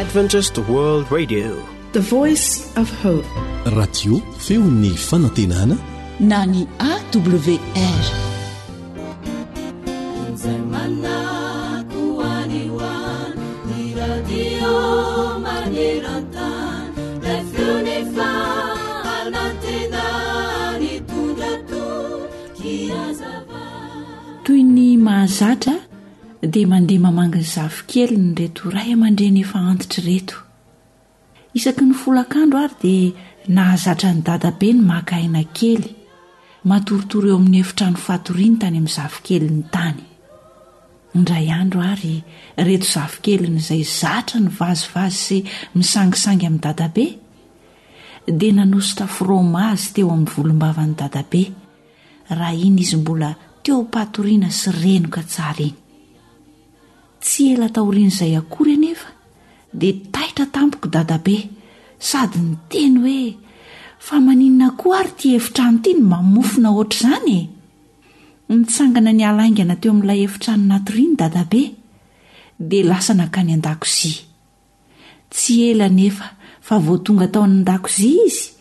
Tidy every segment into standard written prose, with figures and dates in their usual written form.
Adventist World Radio. The Voice of Hope. Radio feon'ny fanantenana na ny AWR. Toy ny mahazatra dia mandeha mamangy ny zafikeliny ireto ray aman-dreny efa antitra ireto. Isaky ny folakandro ary dia nahazatra an'i dadabe ny maka aina kely, matoritory eo amin'ny efitrano fatoriany tany amin'ny zafikeliny tany. Indray andro ary ireto zafikeliny izay zatra nivazivazy sy misangisangy amin'i dadabe dia nanosotra fromazy teo amin'ny volombavan'i dadabe raha iny izy mbola teo am-patoriana sy renoka tsara iny. Tsy ela taorian'izay akory anefa dia taitra tampoka dadabe sady niteny hoe fa maninona koa ary ity efitrano ity no mamofona ohatr'izany e? Nitsangana niala haingana teo amin'ilay efitrano natoriany dadabe dia lasa nankany an-dakozia. Tsy ela anefa fa vao tonga tao an-dakozia izy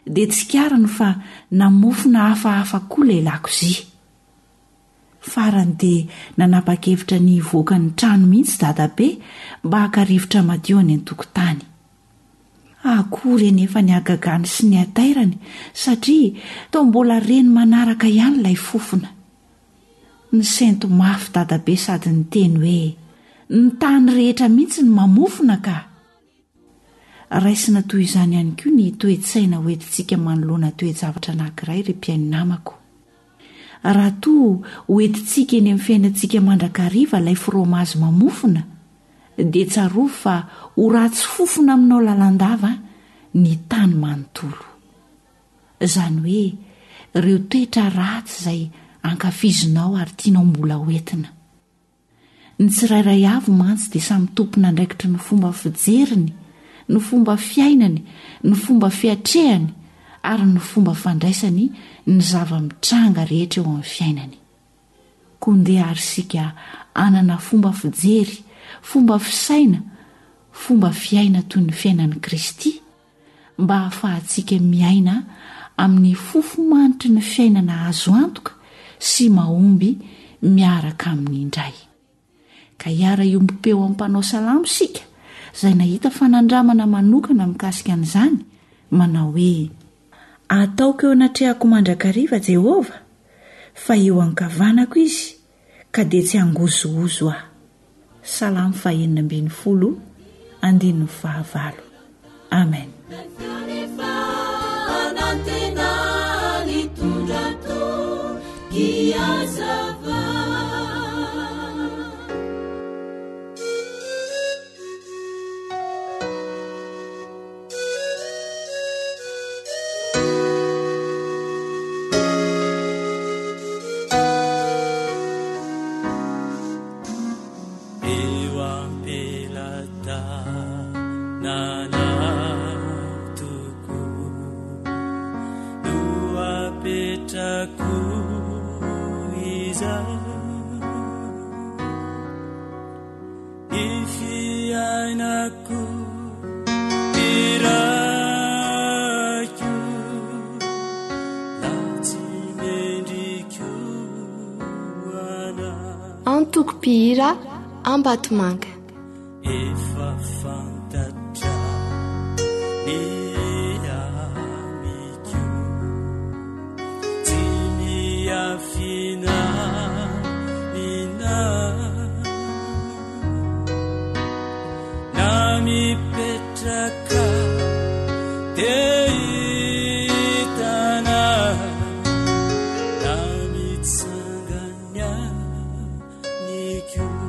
dia tsikariny fa namofona hafahafa koa ilay lakozia. Farany dia nanapa-kevitra ny hivoaka ny trano mihitsy dadabe mba haka rivotra madio any an-tokotany. Akory anefa ny hagagany sy ny hatairany satria toa mbola reny manaraka ihany ilay fofona. Nisento mafy dadabe sady niteny hoe, Ny tany rehetra mihitsy no mamofona ka! Raisina toy izany ihany koa ny toe-tsaina hoentintsika manoloana toe-javatra anankiray ry mpihaino namako. Raha toa hoentintsika eny amin'ny fiainantsika mandrakariva ilay fromazy mamofona, dia tsarovy fa ho ratsy fofona aminao lalandava ny tany manontolo. Izany hoe ireo toetra ratsy izay ankafizinao ary tianao mbola hoentina. Ny tsirairay avy mantsy dia samy tompon'andraikitry ny fomba fijeriny, ny fomba fiainany, ny fomba fiatrehany ary ny fomba fandraisany ny zava-mitranga rehetra eo amin'ny fiainany. Koa ndeha àry isika hanana fomba fijery, fomba fisaina, fomba fiaina toy ny fiainan'i Kristy, mba hahafahantsika miaina amin'ny fofo-manitry ny fiainana azo antoka sy mahomby miaraka aminy indray. Ka hiara-hiombom-peo amin'ny mpanao salamo isika izay nahita fanandramana manokana mikasika an'izany, manao hoe, Ataoko eo anatrehako mandrakariva Jehovah, fa eo ankavanako Izy, ka dia tsy hangozohozo aho. Salamo fahenina ambin'ny folo, andininy fahavalo. Amen. Eo am-pelatanana tokoa no apetrako izao. Ny fiainako deraiko na tsy mendriko anao. Antoko mpihira Ambatomanga. Efa fantatra ny amiko tsy miafina Na mipetraka dia hitana na mitsangana ny koa.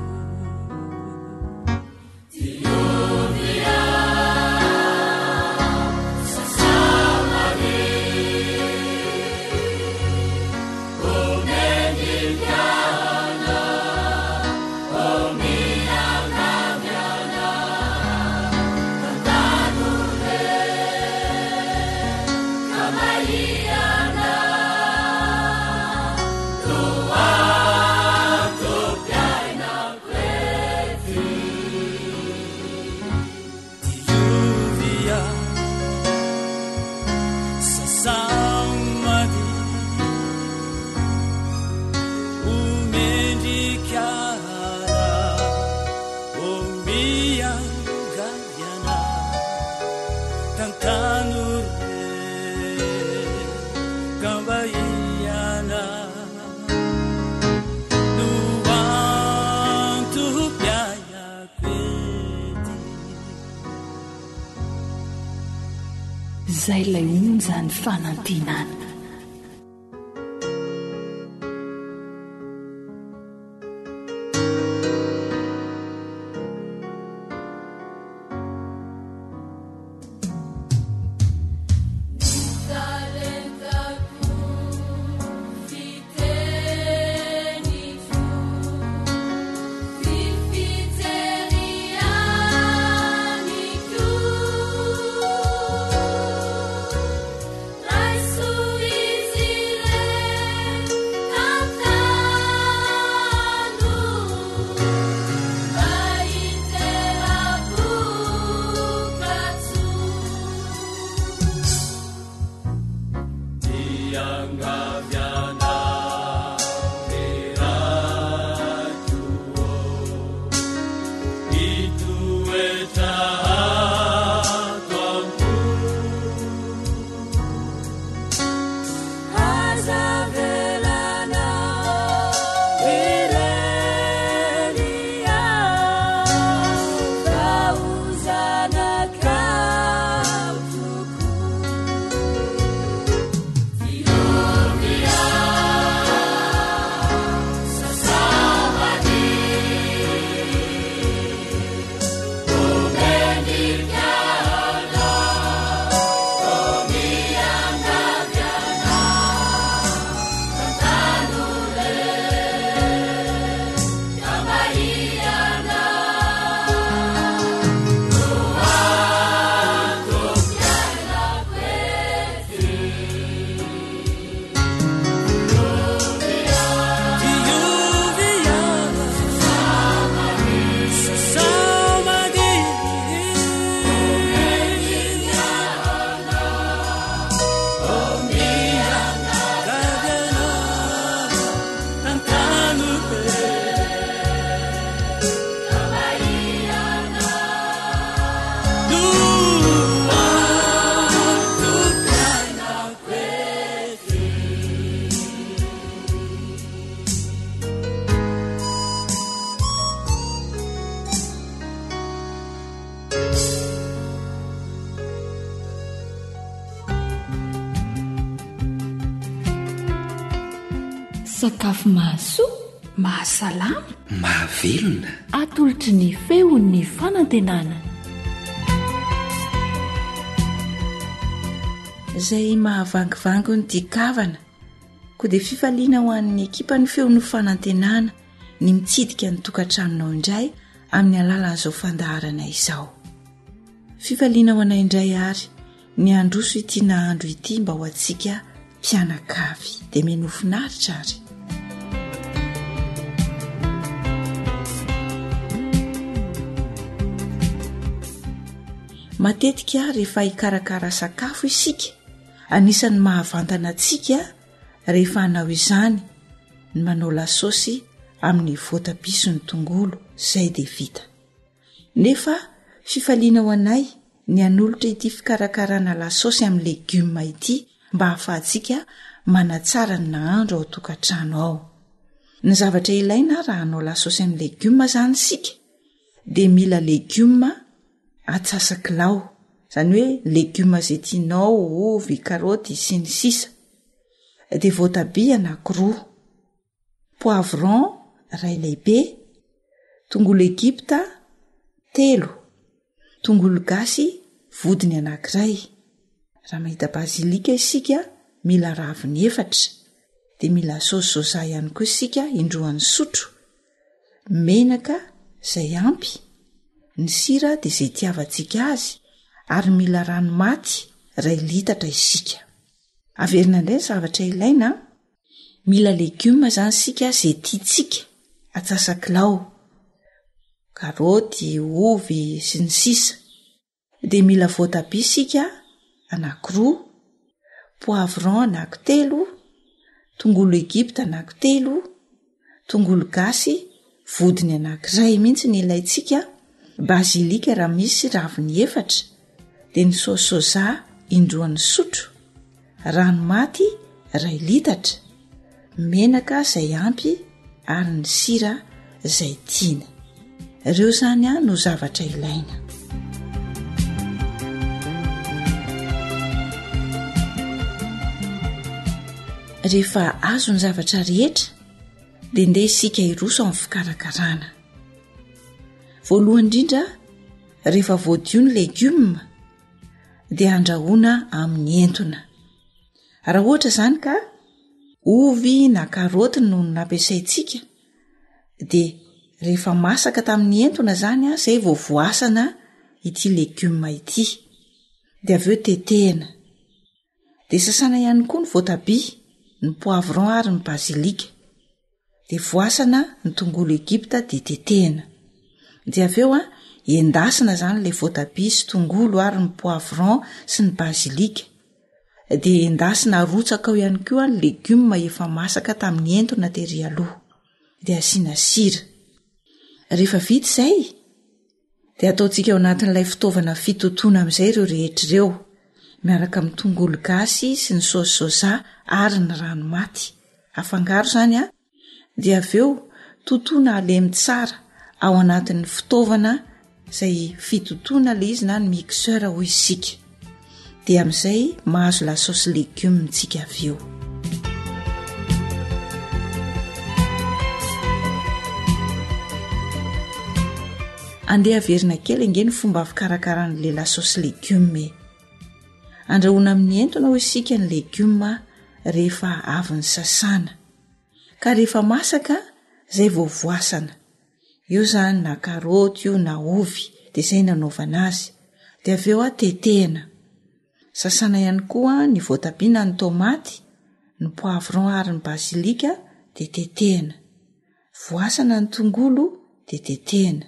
Izay ilay onjan'ny fanantenana. Sakafo mahasoa, mahasalama, mahavelona. Atolotry ny feon'ny fanantenana. Izay mahavangivangy ny tia-kavana. Koa dia fifaliana ho an'ny ekipan'ny feon'ny fanantenana ny mitsidika ny tokantranonao indray amin'ny alalan'izao fandaharana izao. Fifaliana ho anay indray ary ny handroso ity nahandro ity mba ho antsika mpianakavy. Dia mino finaritra ary. Matetika rehefa hikarakara sakafo isika, anisan'ny mahavantana antsika rehefa hanao izany ny manao lasosy amin'ny voatabia sy ny tongolo, izay dia vita. Nefa fifaliana ho anay ny hanolotra ity fikarakarana lasosy amin'ny legioma ity mba hahafahantsika manatsara ny nahandro ao an-tokantrano ao. Ny zavatra ilaina raha hanao lasosy amin'ny legioma izany isika dia mila legioma atsasakilao, izany hoe legioma izay tianao, ovy, karaoty, sy ny sisa. Dia voatabia anankiroa. Poivron iray lehibe, tongolo egypta telo, tongolo gasy vodiny anankiray. Raha mahita bazilika isika mila raviny efatra, dia mila saosy soja ihany koa isika indroan'ny sotro, menaka izay ampy, ny sira dia izay itiavantsika azy ary mila rano maty iray litatra isika. Averina indray ny zavatra ilaina an! Mila legioma zany isika ze tiantsika, atsasakilao, karaoty, ovy sy ny sisa Dia mila voatabia isika anakiroa, poivron anankitelo, tongolo egypta anankitelo, tongolo gasy vodiny anankiray mihitsy ny ilaintsika, bazilika raha misy raviny efatra, dia ny saosy soja indroan'ny sotro, rano maty iray litatra, menaka izay ampy ary ny sira izay tiana. Ireo izany no zavatra ilaina. Rehefa azo ny zavatra rehetra dia ndeha isika hiroso amin'ny fikarakarana. Voalohany indrindra, rehefa voadio ny legioma dia andrahoina amin'ny entona. Raha ohatra izany ka ovy na karaoty no nampiasaintsika dia rehefa masaka tamin'ny entona izany izay vao voasana ity legioma ity dia avy eo tetehina. Dia sasana ihany koa ny voatabia, ny poivron ary ny bazilika. Dia voasana ny tongolo Egypta dia tetehina. Dia avy eo an, endasina izany ilay voatabia sy tongolo ary ny poivron sy ny bazilika. Dia endasina arotsaka ao ihany koa ny legioma efa masaka tamin'ny entona tery aloha. Dia asiana sira. Rehefa vita izay, Dia ataontsika ao anatin'ilay fitaovana fitotoana amin'izay ireo rehetra ireo, miaraka amin'ny tongolo gasy sy ny saosy soja ary ny rano maty. Afangaro izany an! Dia avy eo totoina halemy tsara ao anatin'ny fitaovana izay fitotoana ilay izy na ny mixeur hoy isika. Dia amin'izay mahazo lasaosy legioma tsika avy eo. Andeha averina kely ange ny fomba fikarakaran'ilay lasaosy legioma e. Andrahoina amin'ny entona hoy isika ny legioma rehefa avy nisasana. Ka rehefa masaka izay vao voasana. Io izany na karaoty io na ovy dia izay nanaovana azy. Dia avy eo tetehina. Sasana ihany koa ny voatabia na ny tomaty, ny poivron ary ny bazilika dia tetehina. Voasana ny tongolo dia tetehina.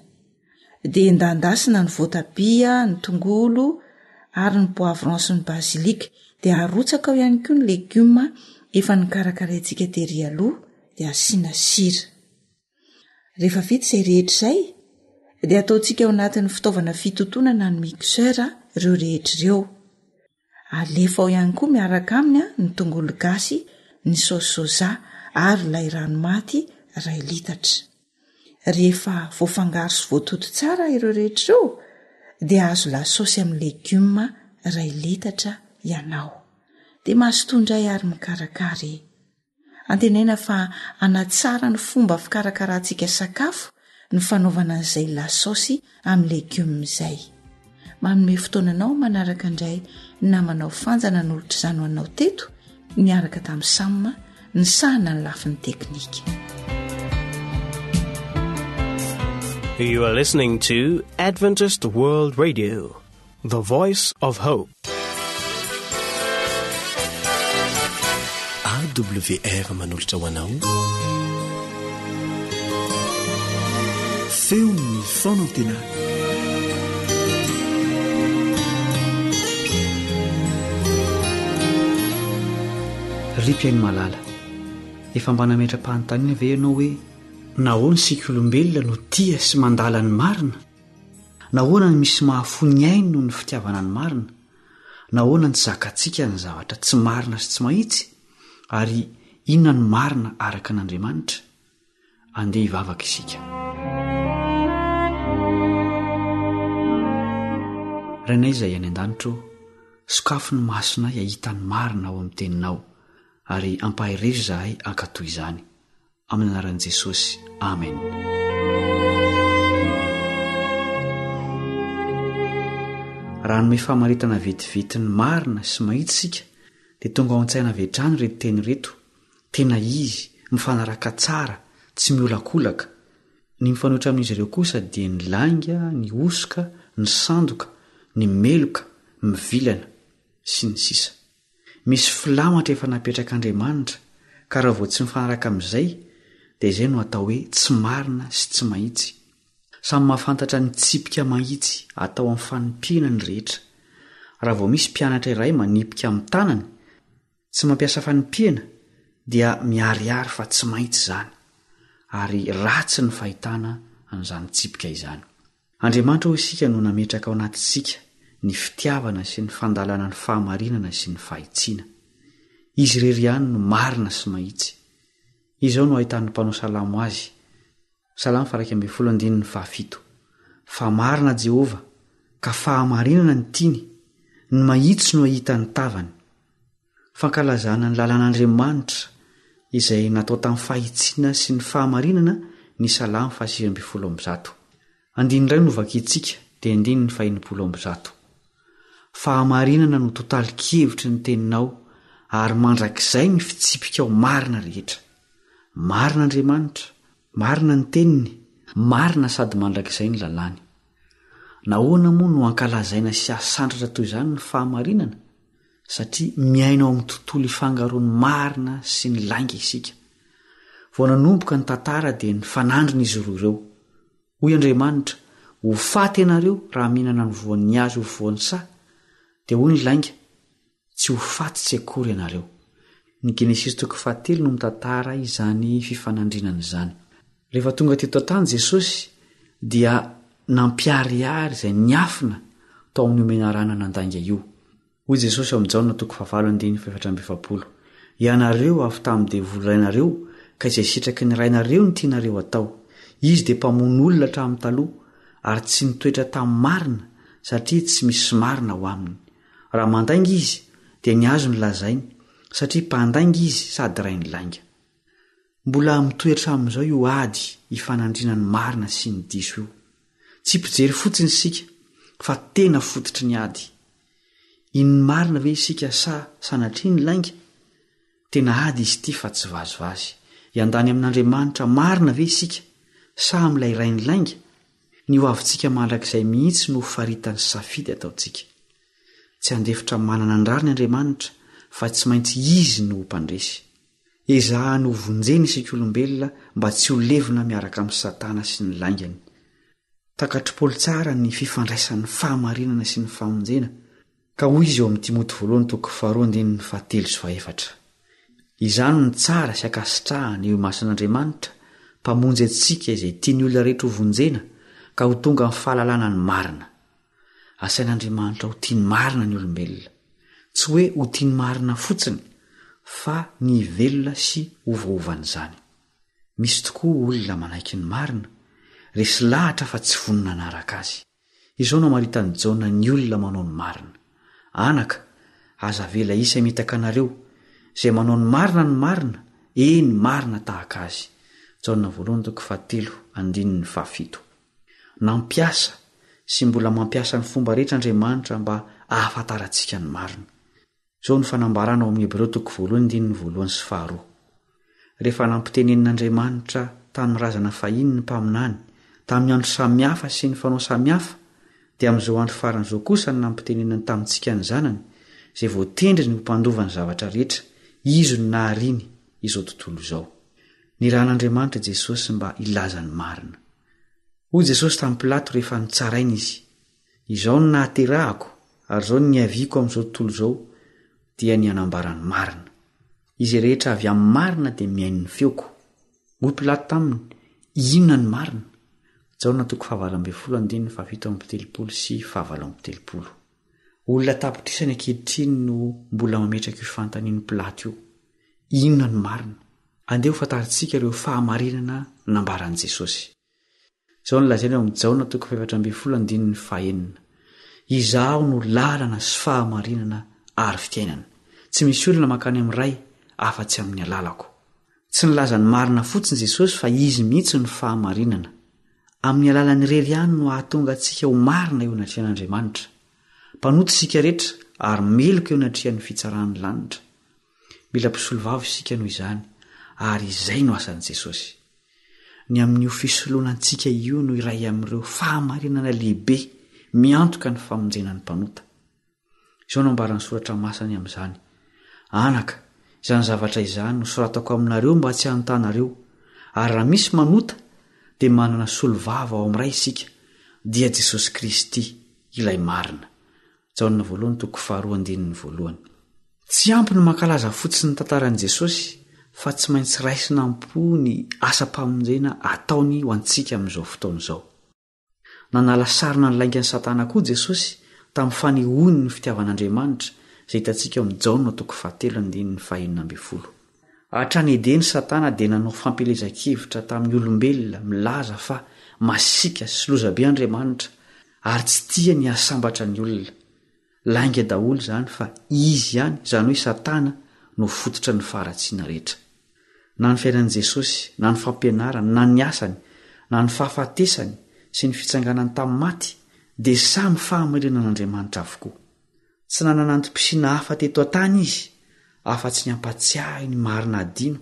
Dia endandasina ny voatabia, ny tongolo ary ny poivron sy ny bazilika. Dia arotsaka ao ihany koa ny legioma efa nokarakaraintsika tery aloha dia asiana sira. Rehefa vita izay rehetra izay dia ataontsika ao anatin'ny fitaovana fitotoana na ny mixeur ireo rehetra ireo. Alefa ao ihany koa miaraka aminy ny tongolo gasy, ny saosy soja ary ilay rano maty iray litatra. Rehefa voafangaro sy voatoto tsara ireo rehetra ireo dia azo lasaosy amin'ny legioma iray litatra ianao. Dia mazotoa indray ary mikarakara e! Antenaina fa hanatsara ny fomba fikarakarantsika sakafo ny fanaovana an'izay lasaosy amin'ny legioma izay. Manome fotoana anao manaraka indray ny namanao Fanja nanolotra izany ho anao teto niaraka tamin'i Sam nisahana ny lafiny teknika. You are listening to Adventist World Radio. The Voice of Hope. AWR manolotra ho anao Feon'ny fanantenana. Ry mpihaino malala, efa mba nametra-panontaniana ve ianao hoe nahoana isika olombelona no tia sy mandala ny marina? Nahoana no misy mahafoy ny ainy noho ny fitiavana ny marina? Nahoana no tsy zakantsika ny zavatra tsy marina sy tsy mahitsy? Ary inona no marina araka an'Andriamanitra? Andeha hivavaka isika. Rainay izay any an-danitra ô, sokafy ny masonay hahita ny marina ao amin'ny Teninao, ary ampaherezo izahay hankatò izany. Amin'ny anaran'i Jesosy. Amen. Raha hanome famaritana vetivety ny marina sy mahitsy isika, dia tonga ao an-tsaina avy hatrany ireto teny ireto, tena izy, mifanaraka tsara, tsy miolakolaka. Ny mifanohitra amin'izy ireo kosa dia ny lainga, ny hosoka, ny sandoka, ny meloka, mivilana, sy ny sisa. Misy filamatra efa napetrak'Andriamanitra ka raha vao tsy mifanaraka amin'izay dia izay no atao hoe tsy marina sy tsy mahitsy. Samy mahafantatra ny tsipika mahitsy atao amin'ny fanipihana ny rehetra. Raha vao misy mpianatra iray manipika amin'ny tanany, tsy mampiasa fanipihana, dia miharihary fa tsy mahitsy izany, ary ratsy ny fahitana an'izany tsipika izany. Andriamanitra hoy isika no nametraka ao anatintsika ny fitiavana sy ny fandalana ny fahamarinana sy ny fahitsiana. Izy irery ihany no marina sy mahitsy. Izao no ahitan'ny mpanao salamo azy, Salamo faha 11 andininy fahafito, Fa marina Jehovah, ka fahamarinana ny tiany, ny mahitsy no hahita ny tavany. Fankalazana ny lalàn'Andriamanitra izay natao tamin'ny fahitsiana sy ny fahamarinana ny Salamo faha-119. Andininy iray no vakintsika dia andininy faha-160. Fahamarinana no totalin-kevitry ny teninao ary mandrakizay ny fitsipikao marina rehetra. Marina Andriamanitra, marina ny teniny, marina sady mandrakizay ny lalàny. Nahoana moa no ankalazaina sy asandratra toy izany ny fahamarinana? Satria miaina ao amin'ny tontolo ifangaroan'ny marina sy ny lainga isika. Vao nanomboka ny tantara dia nifanandrina izy roa ireo. Hoy Andriamanitra, Ho faty ianareo raha mihinana ny voan'ny hazo voan'ny saha. Dia hoy ny lainga, Tsy ho faty tsy akory ianareo. Ny Genesisy toko fahatelo no mitantara izany fifanandrinana izany. Rehefa tonga teto an-tany Jesosy dia nampiharihary izay niafina tao amin'io menarana nandainga io. Hoy Jesosy ao amin'ny Jaona toko fahavalo andininy fahefatra amby efapolo, Ianareo avy tamin'ny devoly rainareo, ka izay sitraky ny rainareo no tianareo hatao. Izy dia mpamono olona hatramin'ny taloha, ary tsy nitoetra tamin'ny marina, satria tsy misy marina ao aminy. Raha mandainga izy, dia ny azy no lazainy, satria mpandainga izy sady rain'ny lainga. Mbola mitohy hatramin'izao io ady ifanandriana ny marina sy ny diso io. Tsy mpijery fotsiny isika, fa tena fototry ny ady. Iny ny marina ve isika sa sanatria ny lainga? Tena ady izy ity fa tsy vazivazy. Hiandany amin'Andriamanitra marina ve isika sa amin'ilay rain'ny lainga? Ny ho avintsika mandrakizay mihitsy no faritan'ny safidy ataontsika. Tsy handefitra manana ny rariny Andriamanitra fa tsy maintsy Izy no ho mpandresy. Ezahany ho vonjena isika olombelona mba tsy ho levona miaraka amin'i Satana sy ny laingany. Takatr'i Paoly tsara ny fifandraisan'ny fahamarinana sy ny famonjena, ka hoy izy ao amin'ny Timoty voalohany toko faharoa andininy fahatelo sy fahefatra, Izany no tsara sy ankasitrahana eo imason'Andriamanitra, Mpamonjy antsika izay tian'ny olona rehetra hovonjena ka ho tonga amin'ny fahalalana ny marina. Asain'Andriamanitra ho tia ny marina ny olombelona. Tsy hoe ho tia ny marina fotsiny, fa ny hivelona sy ho voaovan'izany. Misy tokoa olona manaiky ny marina, resy lahatra fa tsy vonona hanaraka azy. Izao no amaritan'i Jaona ny olona manao ny marina, Anaka, aza avela hisy hamitaka anareo, izay manao ny marina no marina, eny, marina tahaka azy. Jaona voalohany toko fahatelo andininy fahafito. Nampiasa sy mbola mampiasa ny fomba rehetra Andriamanitra mba hahafantarantsika ny marina. Izao no fanambarana ao amin'ny Hebreo toko voalohany andininy voalohany sy faharoa. Rehefa nampitenenin'Andriamanitra tamin'ny razana fahiny ny mpaminany, tamin'ny andro samihafa sy ny fanao samihafa, dia amin'izao andro farany izao kosa no nampitenenany tamintsika ny Zanany, izay voatendriny ho mpandova ny zavatra rehetra, Izy no nahariany izao tontolo izao. Nirahan'Andriamanitra Jesosy mba hilaza ny marina. Hoy Jesosy tamin'i Pilato rehefa notsaraina izy, Izao no nahaterahako, ary izao no niaviako amin'izao tontolo izao, dia ny hanambara ny marina. Izay rehetra avy amin'ny marina dia mihaino ny feoko. Hoy Pilato taminy, Inona ny marina? Jaona toko fahavalo ambin'ny folo andininy faha-37 sy faha-38. Olona an-tapitrisany ankehitriny no mbola mametraka io fanontanian'i Pilato io. Inona no marina? Andeha hofantarintsika ireo fahamarinana nambaran'i Jesosy. Izao no lazainy ao amin'ny Jaona toko faha-14 andininy fahenina, Izaho no lalana sy fahamarinana ary fiainana. Tsy misy olona mankany amin'ny Ray afa-tsy amin'ny alalako. Tsy nilaza ny marina fotsiny Jesosy fa Izy mihitsy no fahamarinana. Amin'ny alalany irery ihany no hahatonga antsika ho marina eo anatrehan'Andriamanitra. Mpanota isika rehetra ary meloka eo anatrehan'ny fitsaran'ny lanitra. Mila mpisolovava isika noho izany ary izay no asan'i Jesosy. Ny amin'io fisoloana antsika io no iray amin'ireo fahamarinana lehibe miantoka ny famonjena ny mpanota. Izao no ambaran'ny Soratra Masina ny amin'izany, Anaka, izany zavatra izany no soratako aminareo mba tsy hanotanareo, ary raha misy manota, dia manana solovava ao amin'ny Ray isika, dia Jesosy Kristy, ilay marina. Jaona voalohany toko faharoa andininy voalohany. Tsy ampy ny mankalaza fotsiny ny tantaran'i Jesosy fa tsy maintsy raisina am-po ny asam-pamonjena ataony ho antsika amin'izao fotoana izao. Nanala sarona ny laingan'i Satana koa Jesosy tamin'ny fanehoany ny fitiavan'Andriamanitra izay hitantsika ao amin'ny Jaona toko fahatelo andininy fahenina ambin'ny folo. Hatrany Edena Satana dia nanao fampielezan-kevitra tamin'ny olombelona milaza fa masiaka sy lozabe Andriamanitra ary tsy tia ny hahasambatra ny olona. Lainga daholo izany fa izy ihany, izany hoe Satana, no fototry ny faharatsiana rehetra. Na ny fiainan'i Jesosy, na ny fampianarany, na ny asany, na ny fahafatesany sy ny fitsanganany tamin'ny maty dia samy fahamarinan'Andriamanitra avokoa. Tsy nanana antom-pisiana hafa teto an-tany izy afa-tsy ny hampatsiahy ny marina hadino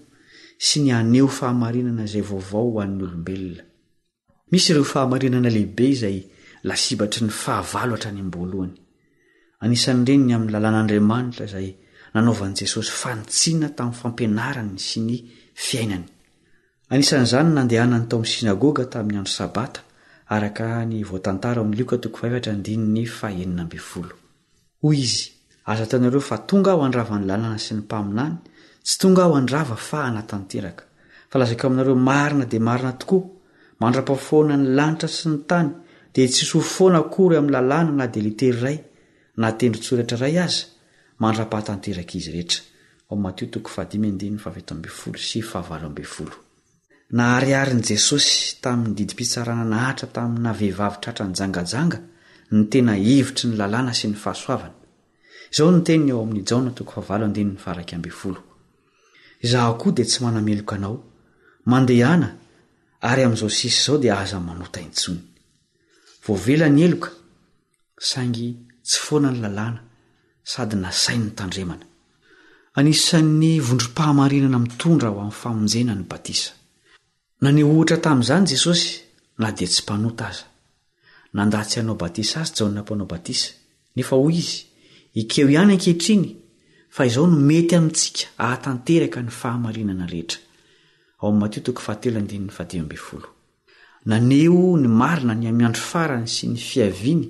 sy ny haneho fahamarinana izay vaovao ho an'ny olombelona. Misy ireo fahamarinana lehibe izay lasibatry ny fahavalo hatrany am-boalohany. Anisan'ireny ny amin'ny lalàn'Andriamanitra izay nanaovan'i Jesosy fanitsiana tamin'ny fampianarany sy ny fiainany. Anisan'izany ny nandehanany tao amin'ny synagoga tamin'ny andro Sabata, araka ny voatantara ao amin'ny Lioka toko fahefatra andininy fahenina ambin'ny folo. Hoy izy, Aza ataonareo fa tonga aho handrava ny lalàna sy ny mpaminany, tsy tonga aho handrava fa hanatanteraka. Fa lazaiko aminareo marina dia marina tokoa, mandra-pahafoana ny lanitra sy ny tany, dia tsy hisy ho foana akory amin'ny lalàna na dia litera iray, na tendron-tsoratra iray aza, mandra-pahatanterak'izy rehetra. Ao Matio toko fahadimy andininy faha-17 sy faha-18. Nahariharin'i Jesosy tamin'ny didim-pitsarana nahatra tamina vehivavy tratra nijangajanga ny tena hevitry ny lalàna sy ny fahasoavana. Izao no teniny ao amin'ny Jaona toko fahavalo andininy faha-11, Izaho koa dia tsy manameloka anao, mandehana, ary amin'izao sisa izao dia aza manota intsony. Voavela ny heloka, saingy tsy foana ny lalàna sady nasainy notandremana. Anisan'ny vondrom-pahamarinana mitondra ho amin'ny famonjena ny batisa. Naneho ohatra tamin'izany Jesosy na dia tsy mpanota aza. Nandà tsy hanao batisa azy Jaona Mpanao Batisa, nefa hoy izy, Ekeo ihany ankehitriny fa izao no mety amintsika hahatanteraka ny fahamarinana rehetra. Ao amin'ny Matio toko fahatelo andininy fahadimy ambin'ny folo. Naneho ny marina ny amin'ny andro farany sy ny fiaviany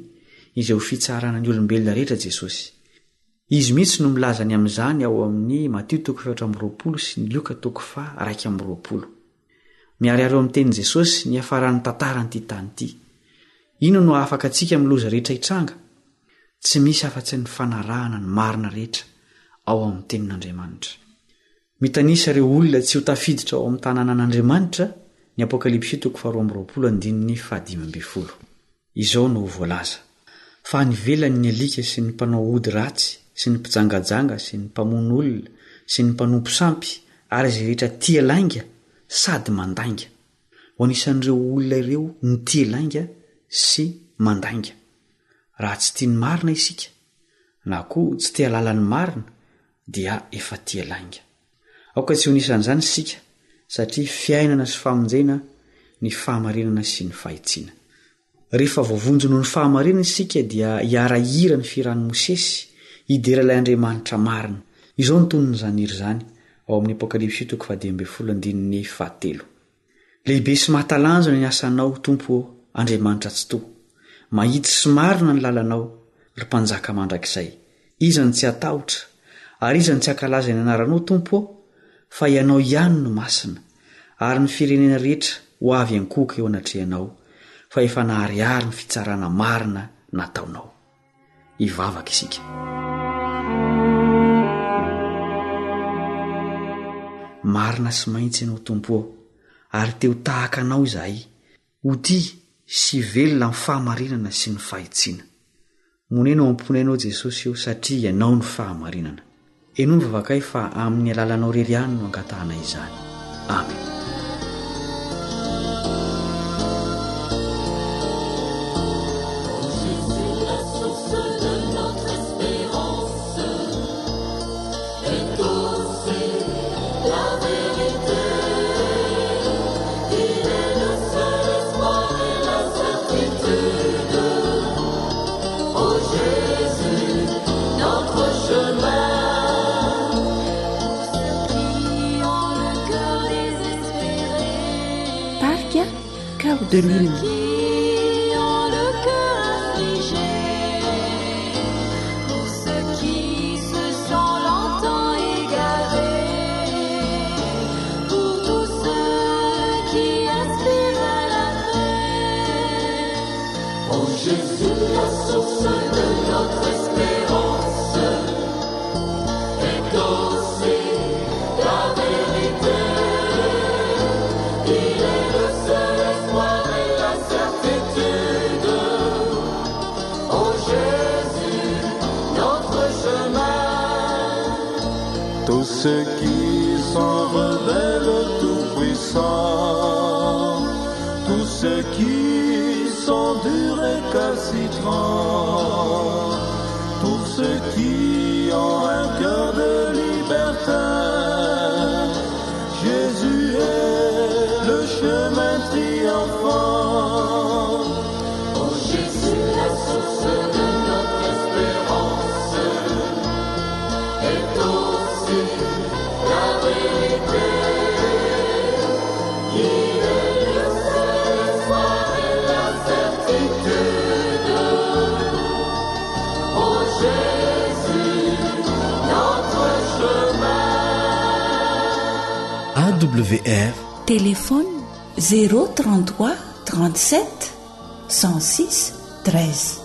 izay ho fitsaharana ny olombelona rehetra Jesosy. Izy mihitsy no milaza ny amin'izany ao amin'ny Matio toko faha-24 sy ny Lioka toko faha-21. Miharihary ao amin'ny tenin'i Jesosy ny hiafaran'ny tantaran'ity tany ity. Inona no hahafaka antsika amin'ny loza rehetra hitranga? Tsy misy afa-tsy ny fanarahana ny marina rehetra ao amin'ny Tenin'Andriamanitra. Mitanisa ireo olona tsy ho tafiditra ao amin'ny tanànan'Andriamanitra ny Apokalypsy toko faharoa amby roapolo andininy fahadimy ambin'ny folo. Izao no voalaza, Fa any ivelany ny alika sy ny mpanao ody ratsy sy ny mpijangajanga sy ny mpamono olona sy ny mpanompo sampy ary izay rehetra tia lainga sady mandainga. Ho anisan'ireo olona ireo ny tia lainga sy mandainga. Raha tsy tia ny marina isika, na koa tsy te hahalala ny marina, dia efa tia lainga. Aoka tsy ho anisan'izany isika, satria fiainana sy famonjena ny fahamarinana sy ny fahitsiana. Rehefa voavonjy noho ny fahamarinana isika dia hiara-hihira ny fihiran'i Mosesy, hidera ilay Andriamanitra marina. Izao no tonon'izany hira izany, ao amin'ny Apokalypsy toko fahadimy ambin'ny folo andininy fahatelo. Lehibe sy mahatalanjona ny asanao, Tompo ô, Andriamanitra Tsitoha. Mahitsy sy marina ny lalanao, ry Mpanjaka mandrakizay. Iza no tsy hatahotra, ary iza no tsy hankalaza ny anaranao, Tompo ô? Fa Ianao ihany no masina, ary ny firenena rehetra ho avy hiankohoka eo anatrehanao, fa efa naharihary ny fitsarana marina nataonao. Hivavaka isika. Marina sy mahitsy Ianao Tompo ô, ary te ho tahaka Anao izahay, ho tia sy velona amin'ny fahamarinana sy ny fahitsiana. Monena ao am-ponay Ianao Jesosy ô, satria Ianao no fahamarinana. Henoy ny vavakay fa amin'ny alalanao irery ihany no angatahanay izany. Amen. Tarika Cœur de Lune. ceux qui sont rebelles au Tout-Puissant, tous ceux qui sont durs et calcitrants, tous ceux qui ont un cœur de libertin. Jésus est le chemin triomphant. Oh Jésus, la source de notre espérance est aussi la vérité. Il est le seul espoir et la certitude. Oh Jésus, notre chemin. AWR Téléphone 033 37 106 13.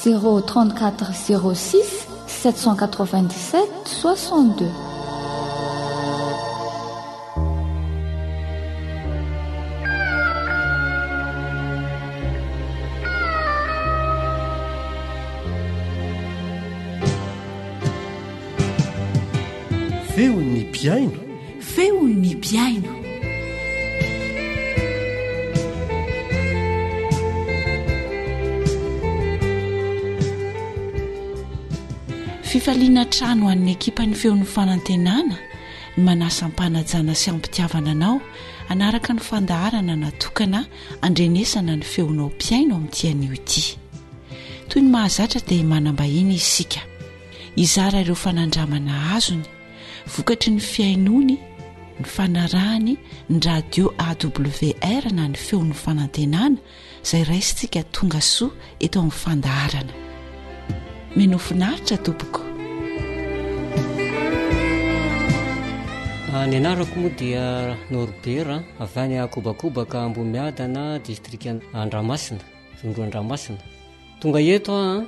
034 06 797 62. Feon'ny mpihaino. Feon'ny mpihaino. Fifaliana hatrany ho an'ny ekipan'ny Feon'ny Fanantenana ny manasa am-panajana sy am-pitiavana anao hanaraka ny fandaharana natokana handrenesana ny feonao mpihaino amin'ity anio ity. Toy ny mahazatra dia manam-bahiny isika. Hizara ireo fanandramana azony vokatry ny fihainoany, ny fanarahany ny radio AWR na ny feon'ny fanantenana izay raisintsika tonga soa eto amin'ny fandaharana. Mino finaritra tompoko. Ah, ny anarako moa dia Norbert avy any Akobakobaka Ambohimiadana distrika Andramasina, Vondro Andramasina. Tonga eto aho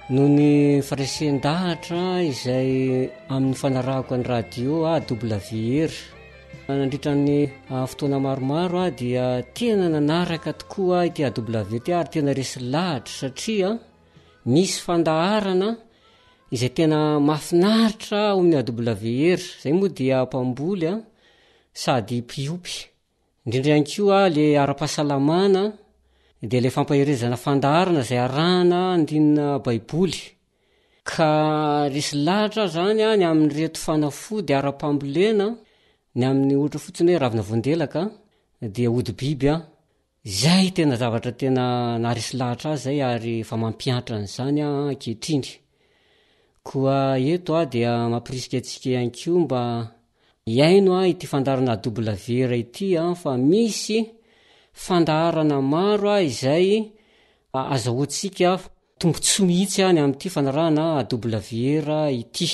noho ny faharesen-dahatra izay amin'ny fanarahako ny radio AWR. Nandritra ny ah, fotoana maromaro aho dia tena nanaraka tokoa ity AW ity ary tena resy lahatra satria misy fandaharana izay tena mahafinaritra ao amin'ny AWR. Izay moa dia mpamboly ah, sady mpiompy. Indrindra ihany koa le ara-pahasalamana dia le fampaherezana fandaharana izay arahana andinina baiboly. Ka resy lahatra aho zany ny amin'ireto fanafody ara-pambolena, ny amin'ny ohatra fotsiny hoe ravina voandelaka dia hodi-biby an, izay tena zavatra tena naharesy lahatra ahy zay ary efa mampiantra an'izany aho ankehitriny. Koa eto aho dia mampirisika antsika ihany koa mba hihaino ity fandaharana AWR ity fa misy fandaharana maro izay azahoantsika Tombontsoa mihitsy aho ny amin'ity fanarahana AWR ity.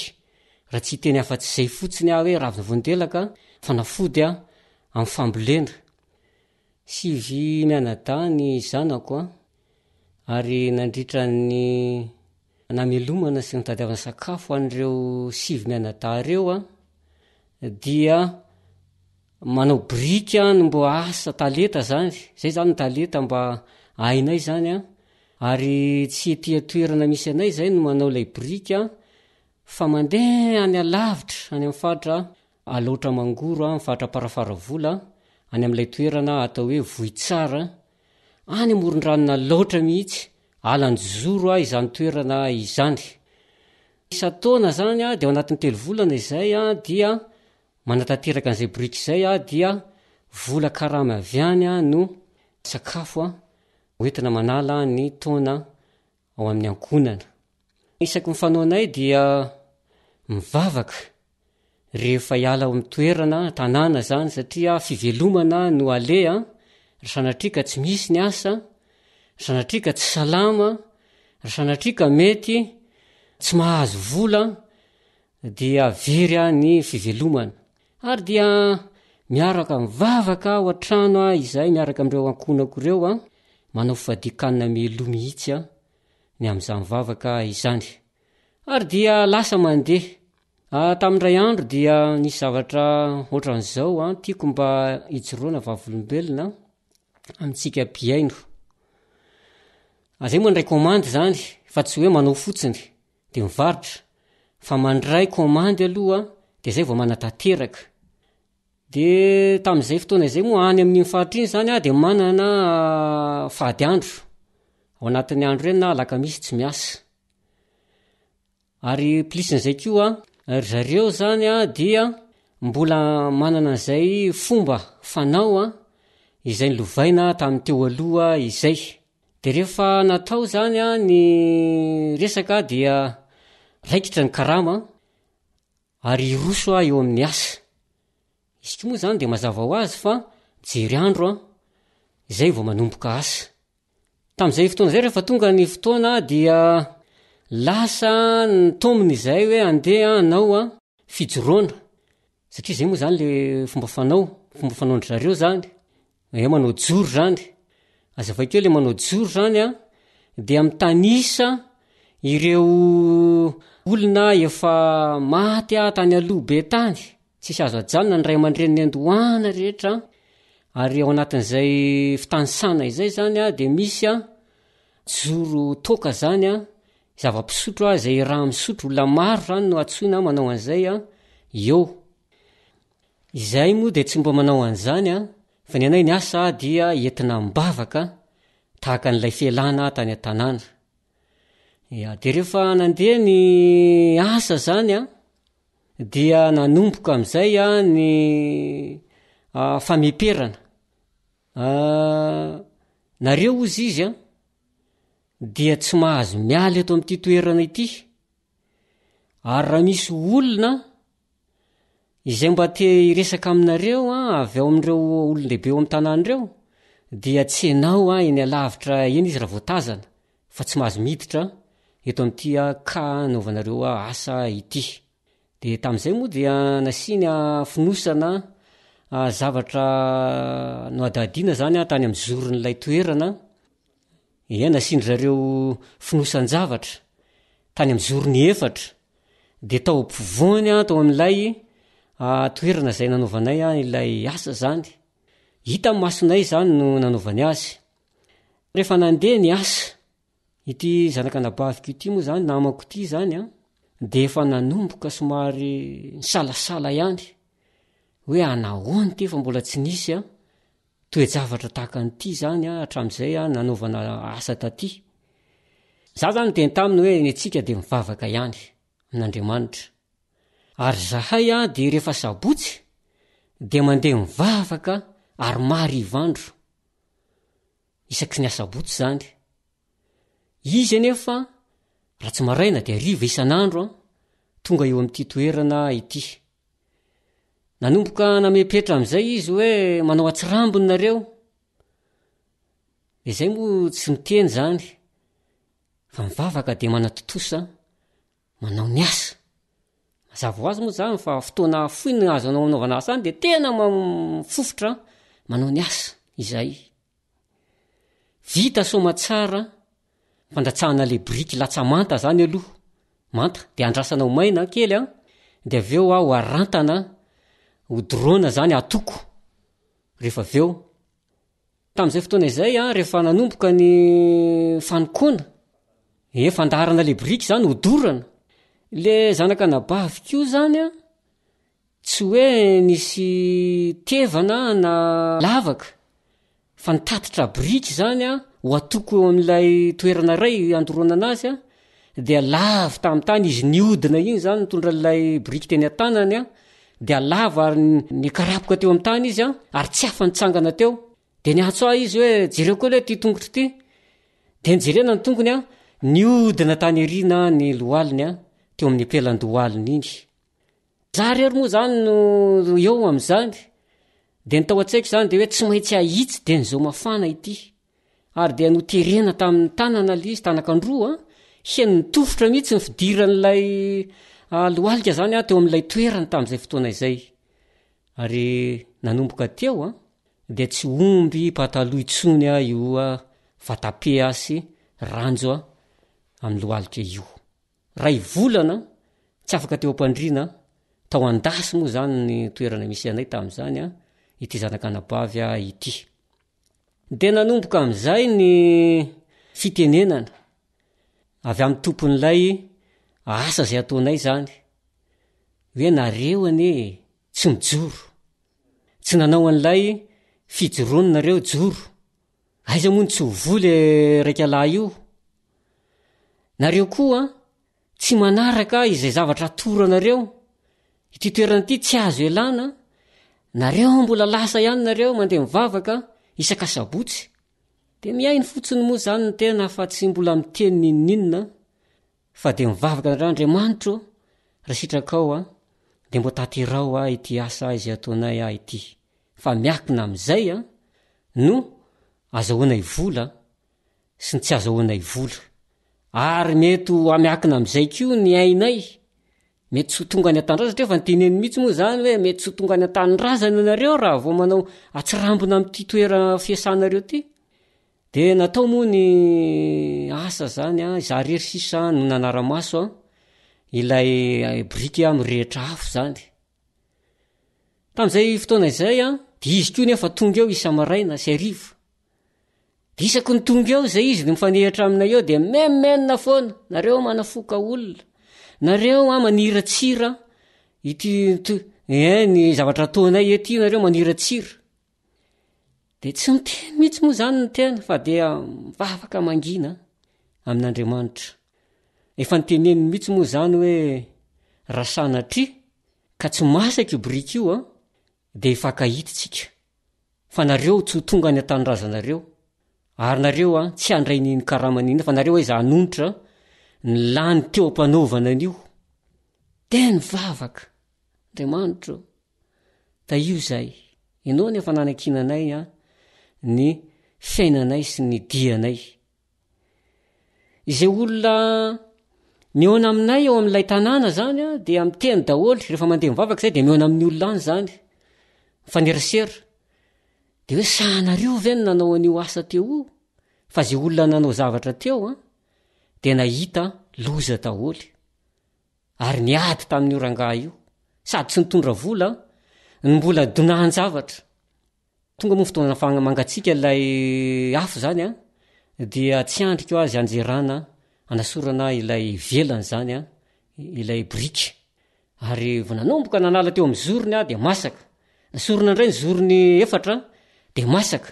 Raha tsy hiteny afa-tsy izay fotsiny aho hoe ravina voandelaka, fanafody amin'ny fambolena. Sivy mianadahy ny zanako ary nandritra ny namelomana sy nitadiavana sakafo an'ireo sivy mianadahy ireo dia Manao biriky aho no mba asa talenta zany, zay zany ny talenta mba hainay zany an, ary tsy ety an-toerana misy anay zay no manao ilay biriky an, fa mandeha any alavitra any amin'ny faritra Alaotra Mangoro an, faritra Amparafaravola, any amin'ilay toerana atao hoe Vohitsara, any amoron-dranon'Alaotra mihitsy, alanjozoro izany toerana izany. Isan-taona zany an, dia ao anatin'ny telo volana izay an, dia Manatanteraka an'izay biriky izay aho dia vola karama avy any no sakafo hoentina manala ny taona ao amin'ny ankohonana. Isaky ny fanaonay dia mivavaka rehefa hiala ao amin'ny toerana, tanàna izany satria fivelomana no aleha, ry sanatria ka tsy misy ny asa, ry sanatria ka tsy salama, ry sanatria ka mety tsy mahazo vola, dia very aho ny fivelomana. Ary dia miaraka mivavaka ao an-trano aho izay miaraka amin'ireo ankohonako ireo an, manao fifadian-kanina mialoha mihitsy aho ny amin'izany vavaka izany. Ary dia lasa mandeha. Ah, tamin'ny iray andro dia nisy zavatra ohatran'izao an, tiako mba hijoroana vavolombelona amintsika mpihaino. Ah, zay moa ndray komandy izany fa tsy hoe manao fotsiny. dia mivarotra fa mandray komandy aloha. Dia izay vao manatanteraka. Dia tamin'izay fotoana izay moa any amin'iny faritra iny izany aho dia manana fady andro. Ao anatin'ny andro ireny na alakamisy tsy miasa. Ary plisin'izay koa, ry zareo izany dia mbola manana an'izay fomba fanao izay nolovaina tamin'ny teo aloha izay. Dia rehefa natao izany ny resaka dia raikitra ny karama ary hiroso aho eo amin'ny asa. Izy koa moa izany dia mazava ho azy fa mijery andro an, izay vao manomboka asa. Tamin'izay fotoana izay rehefa tonga ny fotoana dia lasa nitaomina izay hoe andeha hanao an fijoroana satria izay moa izany le fomba fanao, fomba fanaon-dry zareo izany, hoe manao joro izany. Azavaiko eo le manao joro izany an, dia mitanisa ireo olona efa maty tany aloha be tany, tsisy azo ajanona ny ray aman-dreny niandohana rehetra an, ary ao anatin'izay fitanisana izay zany an dia misy an joro toaka zany an, zava-pisotro an izay raha misotro, olona maro zany no antsoina manao an'izay an eo. Izahay moa dia tsy mba manao an'izany an, fa ny anay ny asa dia entina am-bavaka tahaka an'ilay fialana tany an-tanàna. Ya, dia rehefa nandeha ny asa zany an, dia nanomboka amin'izay ny fameperana. Nareo hozy izy an, dia tsy mahazo miala eto amin'ity toerana ity, ary raha misy olona izay mba te hiresaka aminareo avy ao amin'ireo olon-dehibe eo amin'ny tanàna ireo, dia tsenao eny alavitra eny izy raha vao tazana, fa tsy mahazo miditra eto amin'ity ka anaovanareo asa ity. Dia tamin'izay moa dia nasiany fonosana zavatra nohadihadiana izany tany amin'ny zoron'ilay toerana. Ie, nasian-dry zareo fonosan-javatra tany amin'ny zorony efatra. Dia tao ampovoany tao amin'ilay toerana izay nanaovanay ilay asa izany. Hita ny masonay izany no nanaovany azy. Rehefa nandeha ny asa, ity zanak'anabaviko ity moa izany, namako ity izany an, dia efa nanomboka somary nisalasala ihany hoe anahoana ity fa mbola tsy nisy an, toe-javatra tahaka an'ity izany an, hatramin'izay an, nanaovana asa taty. Za zany niteny taminy hoe ny antsika dia mivavaka ihany amin'Andriamanitra. Ary zahay an dia rehefa sabotsy dia mandeha mivavaka ary marivo andro. Isaky ny asabotsy izany. Izy anefa, raha tsy maraina dia hariva isan'andro an, tonga eo amin'ity toerana ity. Nanomboka namepetra amin'izay izy hoe manao atsirambiny nareo. Dia izay moa tsy miteny izany, fa mivavaka dia manatontosa manao ny asa. Mazava ho azy moa zany fa fotoana fohy no azo anao anaovana asa any de tena mifofotra manao ny asa izay. Vita soamatsara fandatsahana le biriky latsa-manta zany aloha, manta de andrasana ho maina kely an, de avy eo aho arantana ho dorona zany atoko rehefa avy eo. Tamin'izay fotoana izay, rehefa nanomboka ny fanompoana, eh, fandaharana le biriky izany hodorana, le zanak'anabaviko io izany an, tsy hoe nisy tevana na lavaka, fa nitatitra biriky izany an, ho atoko eo amin'ilay toerana iray handoroana anazy an, dia lavo tamin'ny tany izy nihodina iny izany nitondra an'ilay biriky teny an-tanany an, dia lavo ary nikarapoka teo amin'ny tany izy an, ary tsy afa-nitsangana teo. Dia niantso ahy izy hoe jereo koa aloha ity tongotro ity. Dia nijerena ny tongony an, nihodina tany aoriana ny lohaliny an, teo amin'ny pelan-dohaliny iny. Za rery moa zany no eo amin'izany. Dia ny tao an-tsaiko izany dia hoe tsy maintsy ahitsy dia ny zao mafana ity. Ary dia noterena tamin'ny tanana ilay izy, tanan-kandroa an, heno nitofotra mihitsy ny fidiran'ilay lohalika izany an, teo amin'ilay toerany tamin'izay fotoana izay. Ary nanomboka teo an, dia tsy omby pataloha intsony io vatape sy ranjo amin'ny lohalika io. Ray volana tsy afaka teo am-pandriana, tao an-dasy moa izany ny toerana misy anay tamin'izany an, ity zanak'anabavy ity. Dia nanomboka amin'izay ny fitenenana avy amin'ny tompon'ilay asa izay ataonay izany. Hoe nareo anie tsy mijoro. Tsy nanao an'ilay fijoroana nareo joro. Aiza moa no tsy ho voa le raika lahy io? Nareo koa tsy manaraka izay zavatra atoro anareo. Ity toerana ity tsy azo ialana. Nareo mbola lasa ihany nareo mandeha mivavaka isak'asabotsy. Dia mihaino fotsiny moa izany ny tena fa tsy mbola miteny n'inon'inona fa dia mivavaka anareo Andriamanitro ô, raha sitrakao aho dia mbo tanterao ahy ity asa izay ataonay ahy ity fa miakina amin'izay an no azahoanay vola sy ny tsy azahoanay vola ary mety ho miakina amin'izay koa ny ainay mety tsy ho tonga any an-tanindrazana satria efa noteneniny mihitsy moa izany hoe mety tsy ho tonga any an-tanindrazana ianareo raha vao manao atsirambina amin'ity toerana fiasanareo ity. Dia natao moa ny asa izany an, izaho irery sisa no nanara-maso an, ilay biriky mirehitra afo izany. Tamin'izay fotoana izay an, dia izy koa nefa tonga eo isa-maraina sy hariva. Dia isaky ny tonga eo izay izy no mifanehitra aminay eo dia menomenona foana, nareo manafoka olona, nareo an maniratsira ity, ity, eh, ny zavatra ataonay ety nareo maniratsira. Dia tsy miteny mihitsy moa izany ny tena fa dia mivavaka mangina amin'Andriamanitra. Efa niteneniny mihitsy moa izany hoe raha sanatria ka tsy masaka io biriky io an, dia hifankahita tsika. Fa nareo tsy ho tonga any an-tanindrazanareo, ary nareo an tsy handray n'ino karama n'inona fa nareo aiza hanonitra ny lany teo am-panaovana an'io. Dia nivavaka, Andriamanitra ô, tahio izahay, ianao no efa nanankinanay an ny fiainanay sy ny dianay. Izay olona mihaona aminay ao amin'ilay tanàna zany a, dia miteny daholo, rehefa mandeha mivavaka zay dia mihaona amin'ny olona any zany, mifanerasera. De hoe sahanareo ve no nanao an'io asa teo io? Fa zay olona nanao zavatra teo an, dia nahita loza daholo. Ary niady tamin'io rangahy io, sady tsy nitondra vola no mbola donahan-javatra. Tonga moa ny fotoana nahafahana mangatsiaka ilay afo izany an, dia tsy andriko azy hanjerana hanasorana ilay ivelany izany an, ilay biriky. Ary vao nanomboka nanala teo amin'ny zorony aho dia masaka. Nasorina indray ny zorony efatra dia masaka.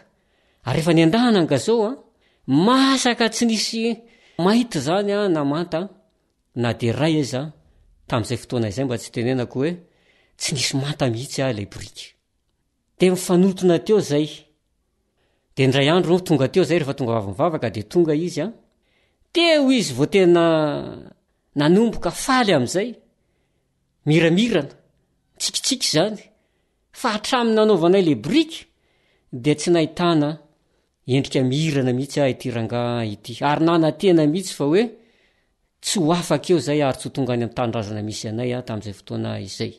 Ary rehefa niendahana ny gazon an, masaka tsy nisy maity izany an na manta na dia iray aza tamin'izay fotoana izay mba tsy tenenako hoe tsy nisy manta mihitsy aho ilay biriky. Dia mifanotona teo zay. Dia indray andro tonga teo zay rehefa tonga avy mivavaka dia tonga izy an. Teo izy vao tena nanomboka faly amin'izay. Miramirana, mitsikitsiky izany. Fa hatramin'ny nanaovanay le biriky dia tsy nahitana endrika mirana mihitsy aho ity rangahy ity. Ary nanantena mihitsy fa hoe tsy ho afaka eo zay ary tsy ho tonga any amin'ny tanindrazana misy anay aho tamin'izay fotoana izay.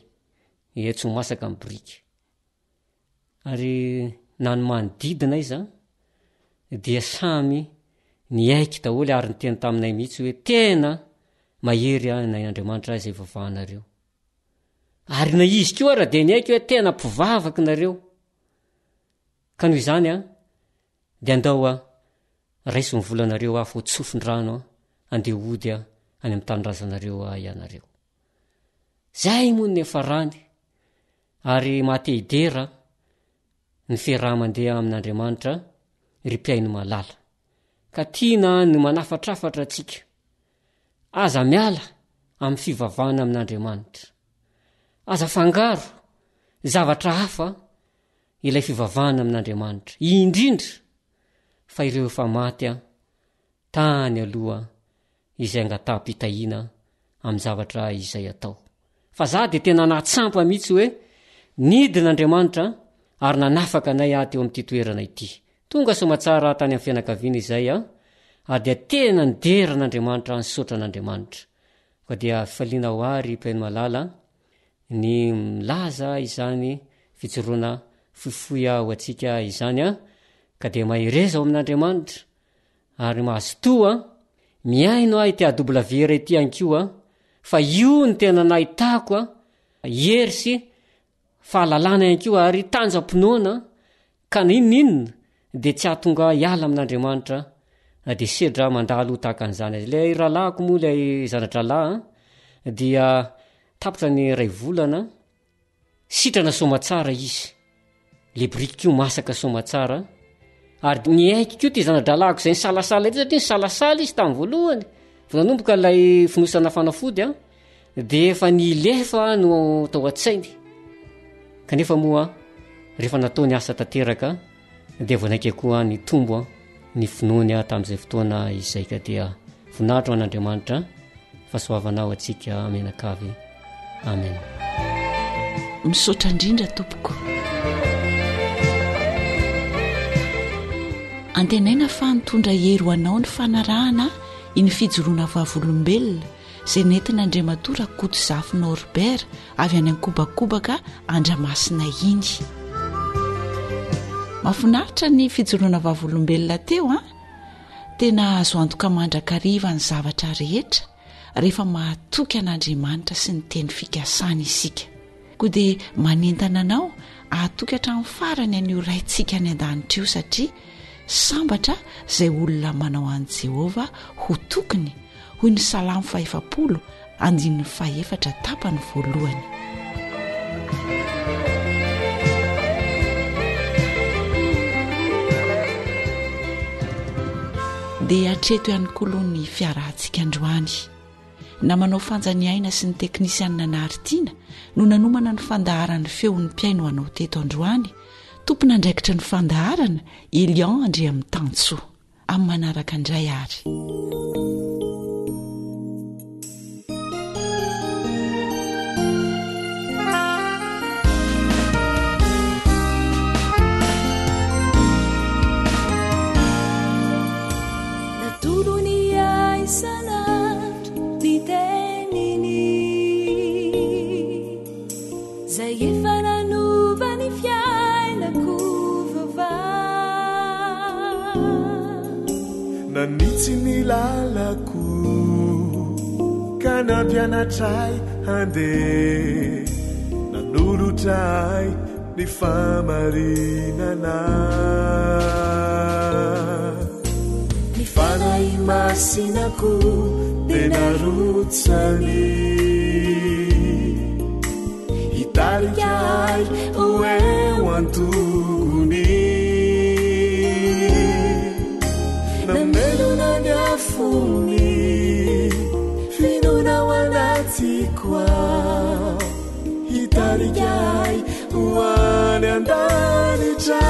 Ie, tsy ho masaka ny biriky. Ary na ny manodidina aiza dia samy niaiky daholo ary niteny taminay mihitsy hoe tena mahery anay Andriamanitra izay ivavahanareo. Ary na izy koa ara dia niaiky hoe tena mpivavaka nareo. Ka noho izany an, dia andao an, raiso ny volanareo aho fa ho tsofin-drano an, andeha hody an, any amin'ny tanindrazanareo aho ianareo. Zay moa no niafarany ary maha te hidera ny fiaraha-mandeha amin'Andriamanitra ry mpihaino malala. Ka tiana ny manafatrafatra antsika. Aza miala amin'ny fivavahana amin'Andriamanitra. Aza afangaro zavatra hafa ilay fivavahana amin'Andriamanitra. Indrindra fa ireo efa maty tany aloha izay angataham-pitahiana amin'ny zavatra izay atao. Fa za dia tena nahatsampa mihitsy hoe nidina Andriamanitra ary nanafaka anay aho teo amin'ity toerana ity. Tonga soamatsara tany amin'ny fianakaviana izay aho ary dia tena nidera an'Andriamanitra nisaotra an'Andriamanitra. Koa dia fifaliana ho ahy ry Mpihaino malala ny milaza izany fijoroana fohifohy ho antsika izany an, ka dia mahereza ao amin'Andriamanitra Ary mazotoa mihaino ahy ity AWR ity ihany koa fa io no tena nahitako hery sy fahalalana ihany koa ary tanjam-pinoana ka na inona inona dia tsy hahatonga ahy hiala amin'Andriamanitra na dia sedra mandalo tahaka an'izany aza. Ilay rahalahiko moa ilay zana-drahalahy dia. Tapitra ny iray volana, sitrana soamatsara izy. Le biriky koa masaka soamatsara. Ary niaiky koa ity zana-drahalahiko izay nisalasala ity satria nisalasala izy tamin'ny voalohany. Vao nanomboka ilay fonosana fanafody an, dia efa nilefa no tao an-tsainy. Kanefa moa rehefa natao ny asa tanteraka dia vao naika koa nitombo ny finoany tamin'izay fotoana izay ka dia voninahitra ho an'Andriamanitra fahasoavana ho antsika mianakavy. Amen. Misaotra indrindra tompoko. Antenaina fa nitondra hery ho anao ny fanarahana iny fijoroana vavolombelona izay nentin'Andriamatoa Rakotozafy Norbert avy any Ankobakobaka Andramasina iny. Mahafinaritra ny fijoroana vavolombelona teo an! Tena azo antoka mandrakariva ny zavatra rehetra rehefa mahatoky an'Andriamanitra sy ny teny fikasany isika. Koa dia manentana anao hahatoky hatramin'ny farany an'io Raintsika any an-danitra io satria sambatra izay olona manao an'i Jehovah ho tokiny, hoy ny Salamo fahefapolo andininy fahefatra tapany voalohany. Dia hatreto ihany koa aloha ny fiarahantsika androany. Namanao Fanja ny Aina sy ny teknisianina Nahary Tiana no nanomana ny fandaharan'ny feon'ny mpihaino ho anao teto androany. Tompon'andraikitry ny fandaharana, Elian Andriamitansoa. Amin'ny manaraka indray ary. Natolony ahy isan'andro ny teniny Zay efa nanova ny fiainako vaovao. Nanitsy ny lalako ka nampianatra ahy handeha, nanolotra ahy ny fahamarinana. Ny Fanahy Masina koa dia narotsany hitarika ahy ho eo an-tongony. Namelona ny afony finoana ao anatiko ao. Hitarika ahy ho any an-danitra.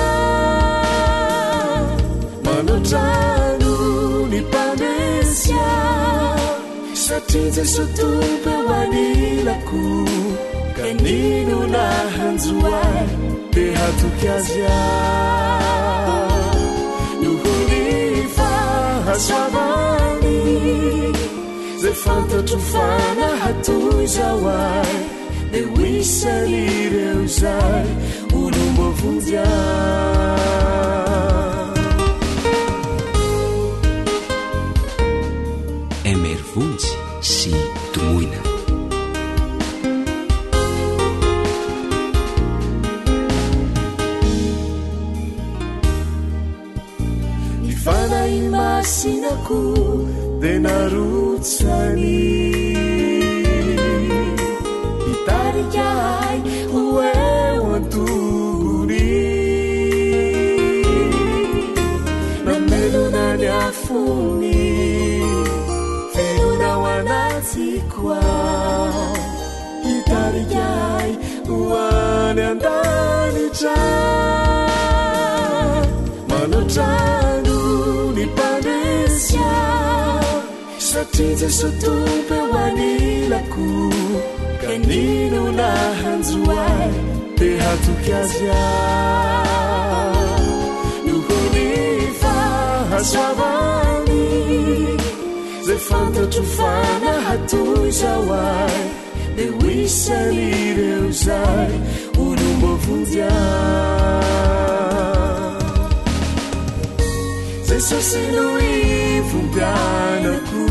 Manotrano ny mpandresy aho, satria Jesoa Tompo eo anilako, ka n'inona hanjo ahy dia hatoky Azy aho. Noho ny fahasoavany. Zay fantatro fa nahatoy izao ahy dia ho isan'ireo izay olom-boavonjy ahy. MR Vonjy sy Domoina. Ny Fanahy Masina koa dia narotsany hitarika ahy ho eo an-tongony. Namelona ny afony finoana ao anatiko aho. Hitarika ahy ho any an-danitra. Manotrano ny mpandresy aho, satria Jesoa Tompo eo anilako, ka n'inona hanjo ahy dia hatoky Azy aho. Noho ny fahasoavany. Zay fantatro fa nahatoy izao ahy dia ho isan'ireo izay olom-boavonjy ahy. Jesosy no ivom-piainako.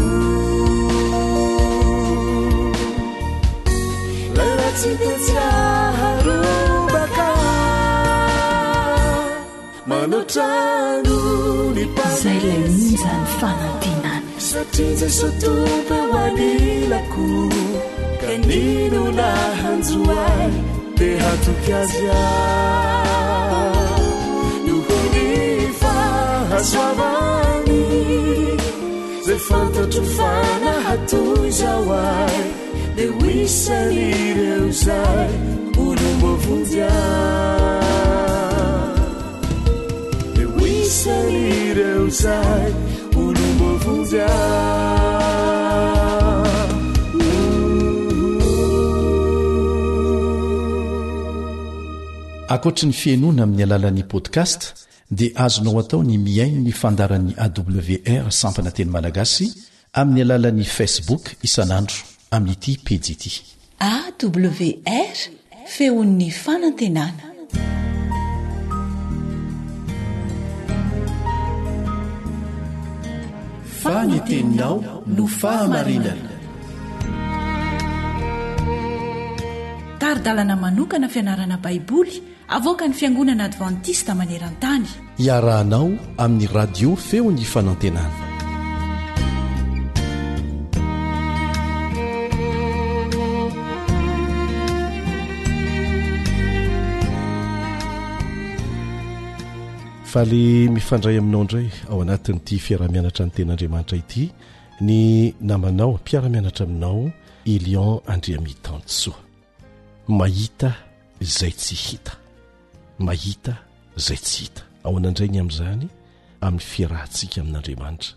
Lay ratsy dia tsy aharombaka. Manotrano ny Izay ilay onja ny fanantenana. Satria Jesoa Tompo eo anilako ka. N'inona hanjo ahy te hatoky azy aho Noho ny fahasoavany Zay fantatro fa nahatoy izao ahy Dia ho isan'ireo izay olom-boavonjy aho Dia ho isan'ireo izay olom-boavonjy aho Ankoatry ny fihainoana amin'ny alalan'ny podcast dia azonao atao ny mihaino ny fandaharan'ny AWR sampana teny malagasy amin'ny alalan'ny Facebook isan'andro amin'ity pejy ity. AWR, Feon'ny fanantenana. Fa ny teninao no fahamarinana. Tari-dalana manokana fianarana Baiboly avoakan'ny Fiangonana Advantista maneran-tany. Iarahanao amin'ny Radio Feon'ny Fanantenana. Faly mifandray aminao indray ao anatin'ity fiaraha-mianatra ny tenin'Andriamanitra ity ny namanao mpiara-mianatra aminao Elion Andriamitansoa. Mahita izay tsy hita. Mahita izay tsy hita. Ahoana indray ny amin'izany? Amin'ny fiarahantsika amin'Andriamanitra.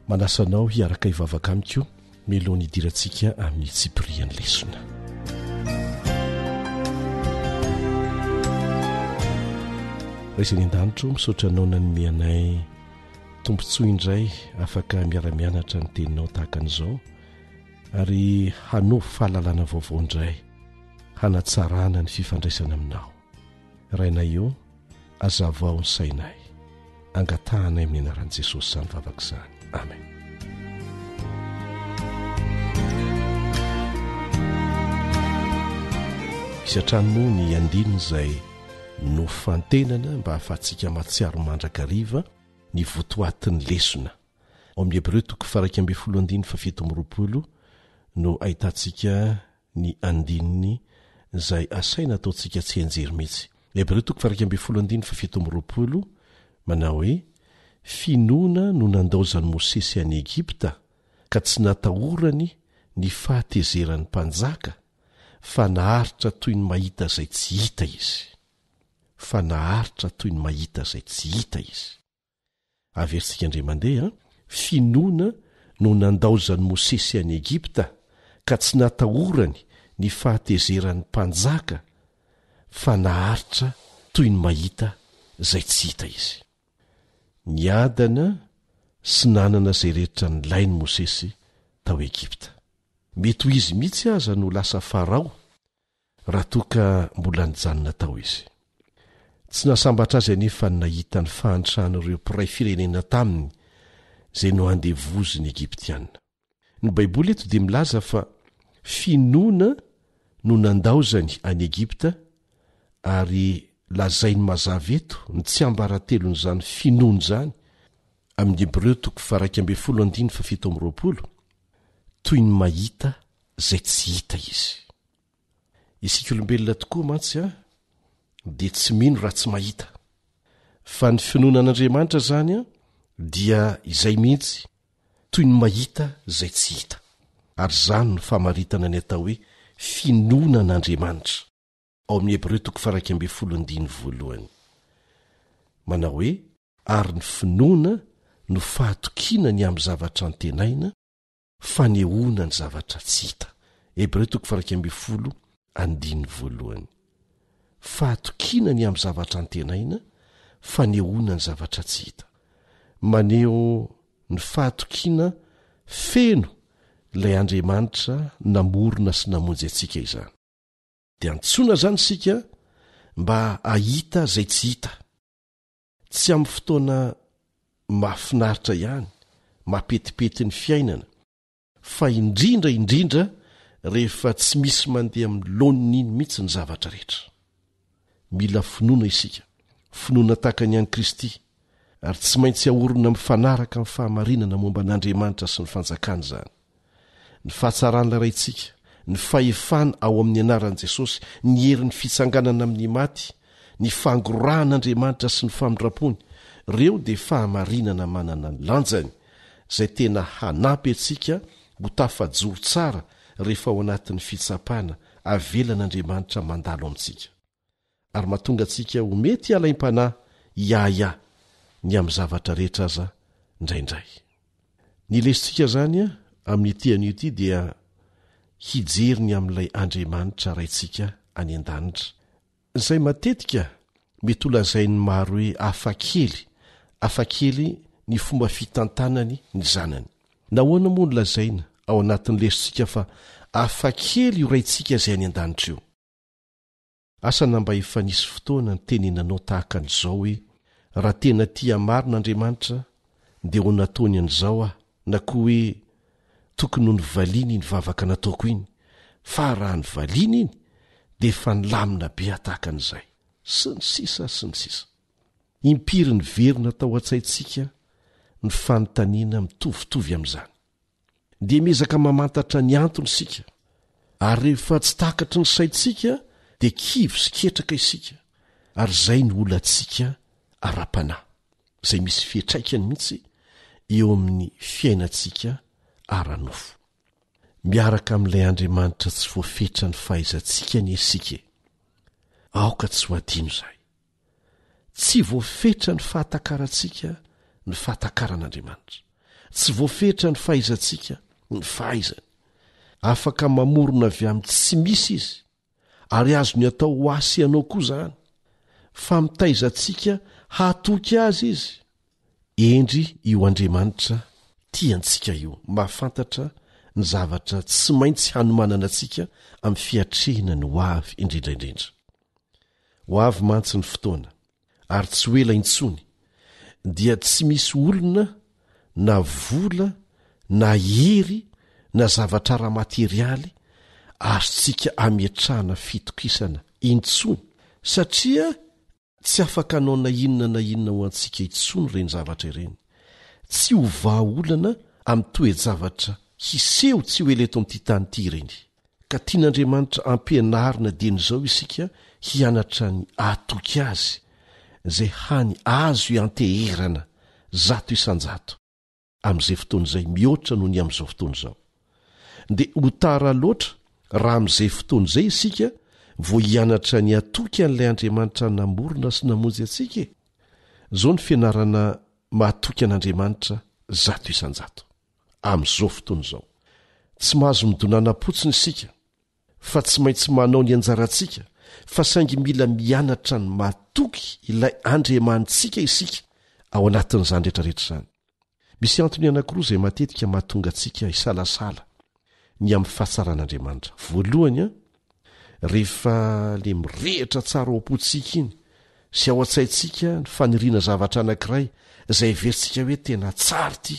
Manasa anao hiaraka hivavaka amiko mialohan'ny hidirantsika amin'ny tsipirian'ny lesona. Ray izay any an-danitro, misaotra anao nanome anay tombontsoa indray afaka miara-mianatra ny teninao tahaka an'izao ary hanovo fahalalana vaovao indray hanatsarana ny fifandraisana aminao. Rainay ô, azavao ny sainay. Angatahanay amin'ny anaran'i Jesosy izany vavaka izany. Amen. Misy hatrany moa ny andininy izay nofantenana mba hahafahantsika mahatsiaro mandrakariva ny votoatin'ny lesona. Ao amin'ny Hebreo toko faha-11 andininy faha-27 no ahitantsika ny andininy izay asaina ataontsika tsianjery mihitsy. Hebreo toko faha-11 andininy faha-27 manao hoe, Finoana no nandaozan'i Mosesy an'i Egypta, ka tsy natahorany ny fahatezeran'ny mpanjaka, fa naharitra toy ny mahita izay tsy hita izy. Fa naharitra toy ny mahita izay tsy hita izy. Averintsika indray mandeha, finoana no nandaozan'i Mosesy an'i Egypta, ka tsy natahorany ny fahatezeran'ny mpanjaka, fa naharitra toy ny mahita izay tsy hita izy. Niadana sy nanana izay rehetra nilainy Mosesy tao Egypta. Mety ho izy mihitsy aza no lasa Farao raha toa ka mbola nijanona tao izy. Tsy nahasambatra azy anefa ny nahita ny fahantran'ireo mpiray firenena taminy izay noandevozin'ny Egyptiana. Ny Baiboly eto dia milaza fa finoana no nandaozany an'i Egypta ary lazainy mazava eto ny tsiambaratelon'izany finoana izany amin'ny Hebreo toko faha-11 andininy faha-27, toy ny mahita izay tsy hita izy. Isika olombelona tokoa mantsy a dia tsy mino raha tsy mahita. Fa ny finoana an'Andriamanitra izany a dia izay mihitsy, toy ny mahita izay tsy hita. Ary izany no famaritana ny atao hoe finoana an'Andriamanitra, ao amin'ny Hebreo toko faha-11 andininy voalohany. Manao hoe, ary ny finoana no fahatokiana ny amin'ny zavatra antenaina, fanehoana ny zavatra tsy hita. Hebreo toko faha-11 andininy voalohany. Fahatokiana ny amin'ny zavatra antenaina, fanehoana ny zavatra tsy hita. Maneho ny fahatokiana feno ilay Andriamanitra namorona sy namonjy antsika izany. Dia antsoina izany isika mba hahita izay tsy hita. Tsy amin'ny fotoana mahafinaritra ihany, mampetipety ny fiainana, fa indrindra indrindra rehefa tsy misy mandeha amin'ny laoniny iny mihitsy ny zavatra rehetra. Mila finoana isika, finoana tahaka ny an'i Kristy, ary tsy maintsy aorina mifanaraka amin'ny fahamarinana momba an'Andriamanitra sy ny Fanjakany izany. Ny fahatsaran'ilay Raintsika, Ny fahefana ao amin'ny anaran'i Jesosy, ny herin'ny fitsanganana amin'ny maty, ny fangorahan'Andriamanitra sy ny famindrampony, ireo dia fahamarinana manana ny lanjany, izay tena hanampy antsika ho tafajoro tsara rehefa ao anatin'ny fitsapana avelan'Andriamanitra mandalo amintsika. Ary mahatonga antsika ho mety halaim-panahy hiahiahy ny amin'ny zavatra rehetra aza indraindray. Ny lesotsika izany amin'ity anio ity dia hijery ny amin'ilay Andriamanitra Raintsika any an-danitra, izay matetika mety holazain'ny maro hoe hafakely, hafakely ny fomba fitantanany ny zanany. Nahoana moa no lazaina ao anatin'ny lesotsika fa hafakely io Raintsika izay any an-danitra io? Asa na mba efa nisy fotoana nitenenanao tahaka an'izao hoe, Raha tena tia marina Andriamanitra, dia ho nataony an'izao aho, na koa hoe, Tokony ho novaliany iny vavaka nataoko iny, fa raha novaliany iny, dia efa nilamina be aho tahaka an'izay. Sy ny sisa sy ny sisa. Impiry niverina tao an-tsaintsika ny fanontaniana mitovitovy amin'izany? Dia miezaka mamantatra ny antony isika, ary rehefa tsy takatry ny saintsika dia kivy sy ketraka isika, ary izay no olantsika ara-panahy, izay misy fiantraikany mihitsy eo amin'ny fiainantsika ara-nofo. Miaraka amin'ilay Andriamanitra tsy voafetra ny fahaizantsika anie isika e! Aoka tsy ho adino izay. Tsy voafetra ny fahatakarantsika ny fahatakaran'Andriamanitra. Tsy voafetra ny fahaizantsika ny fahaizany. Afaka mamorona avy amin'ny tsy misy izy, ary azony atao ho ahy sy ianao koa izany. Fa mitaiza antsika hatoky azy izy. Hendry io Andriamanitra tia antsika io, mahafantatra ny zavatra tsy maintsy hanomanana antsika amin'ny fiatrehina ny hoavy indrindra indrindra. Ho avy mantsy ny fotoana, ary tsy ho ela intsony, dia tsy misy olona na vola na hery na zavatra ara-materialy azontsika ametrahana fitokisana intsony, satria tsy afaka hanao na inona na inona ho antsika intsony ireny zavatra ireny. Tsy ho vahaolana amin'ny toe-javatra hiseho tsy ho ela eto amin'ity tany ity ireny. Ka tian'Andriamanitra ampianarina dieny izao isika hianatra ny hatoky Azy, izay hany azo ianteherana 100% amin'izay fotoana izay mihoatra noho ny amin'izao fotoana izao. Dia ho tara loatra raha amin'izay fotoana izay isika vao hianatra ny hatoky an'ilay Andriamanitra namorona sy namonjy antsika e! Izao ny fianarana mahatoky an'Andriamanitra 100%. Amin'izao fotoana izao. Tsy mahazo midonanam-potsiny isika fa tsy maintsy manao ny anjarantsika fa saingy mila mianatra ny matoky ilay Andriamanitsika isika ao anatin'izany rehetrarehetra izany. Misy antony anankiroa izay matetika mahatonga antsika hisalasala ny amin'ny fahatsaran'Andriamanitra. Voalohany, rehefa le mirehitra tsara ao am-pontsika iny sy ao an-tsaintsika ny faniriana zavatra anankiray izay heverintsika hoe tena tsara ity,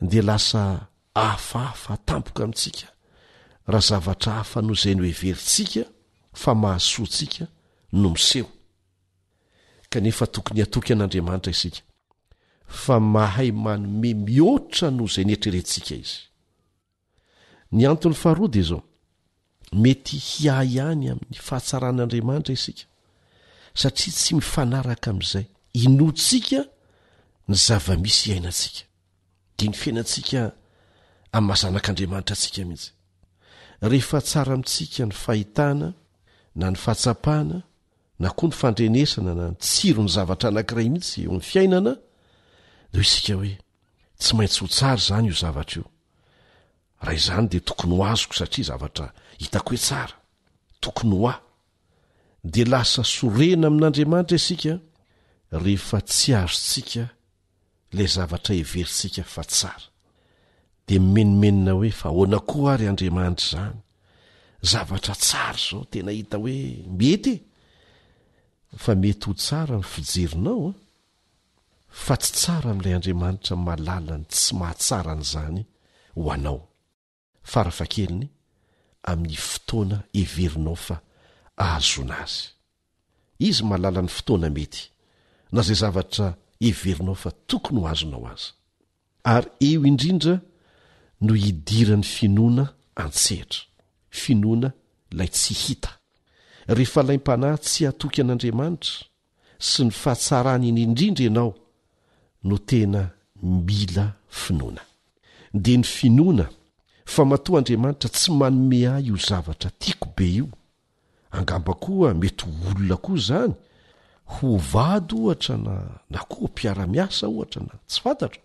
dia lasa hafahafa tampoka amintsika raha zavatra hafa noho izay noheverintsika fa mahasoa antsika no miseho. Kanefa tokony hatoky an'Andriamanitra isika fa mahay manome mihoatra noho izay neritreretintsika izy. Ny antony faharoa dia izao, mety hiahiahy amin'ny fahatsaran'Andriamanitra isika satria tsy mifanaraka amin'izay inoantsika ny zava-misy iainantsika, dia ny fiainantsika amin'ny maha zanak'Andriamanitra antsika mihitsy. Rehefa tsara amintsika ny fahitana na ny fahatsapana na koa ny fandrenesana na ny tsiron'ny zavatra anankiray mihitsy eo amin'ny fiainana, dia hoy isika hoe tsy maintsy ho tsara izany io zavatra io. Raha izany dia tokony ho azoko satria zavatra hitako hoe tsara. Tokony ho ahy. Dia lasa sorena amin'Andriamanitra isika rehefa tsy azontsika ilay zavatra heverintsika fa tsara. Dia mimenomenona hoe fa ahoana koa ary Andriamanitra izany? Zavatra tsara izao, tena hita hoe mety e! Fa mety ho tsara ny fijerinao an! Fa tsy tsara amin'ilay Andriamanitra malala ny tsy mahatsara an'izany ho anao, farafahakeliny amin'ny fotoana heverinao fa ahazoana azy. Izy mahalala ny fotoana mety, na izay zavatra heverinao fa tokony ho azonao aza. Ary eo indrindra no hidiran'ny finoana an-tsehatra. Finoana ilay tsy hita. Rehefa alaim-panahy tsy hatoky an'Andriamanitra sy ny fahatsarany iny indrindra ianao no tena mila finoana. Dia ny finoana fa matoa Andriamanitra tsy manome ahy io zavatra tiako be io, angamba koa mety ho olona koa izany, ho vady ohatra na na koa mpiara-miasa ohatra na tsy fantatro,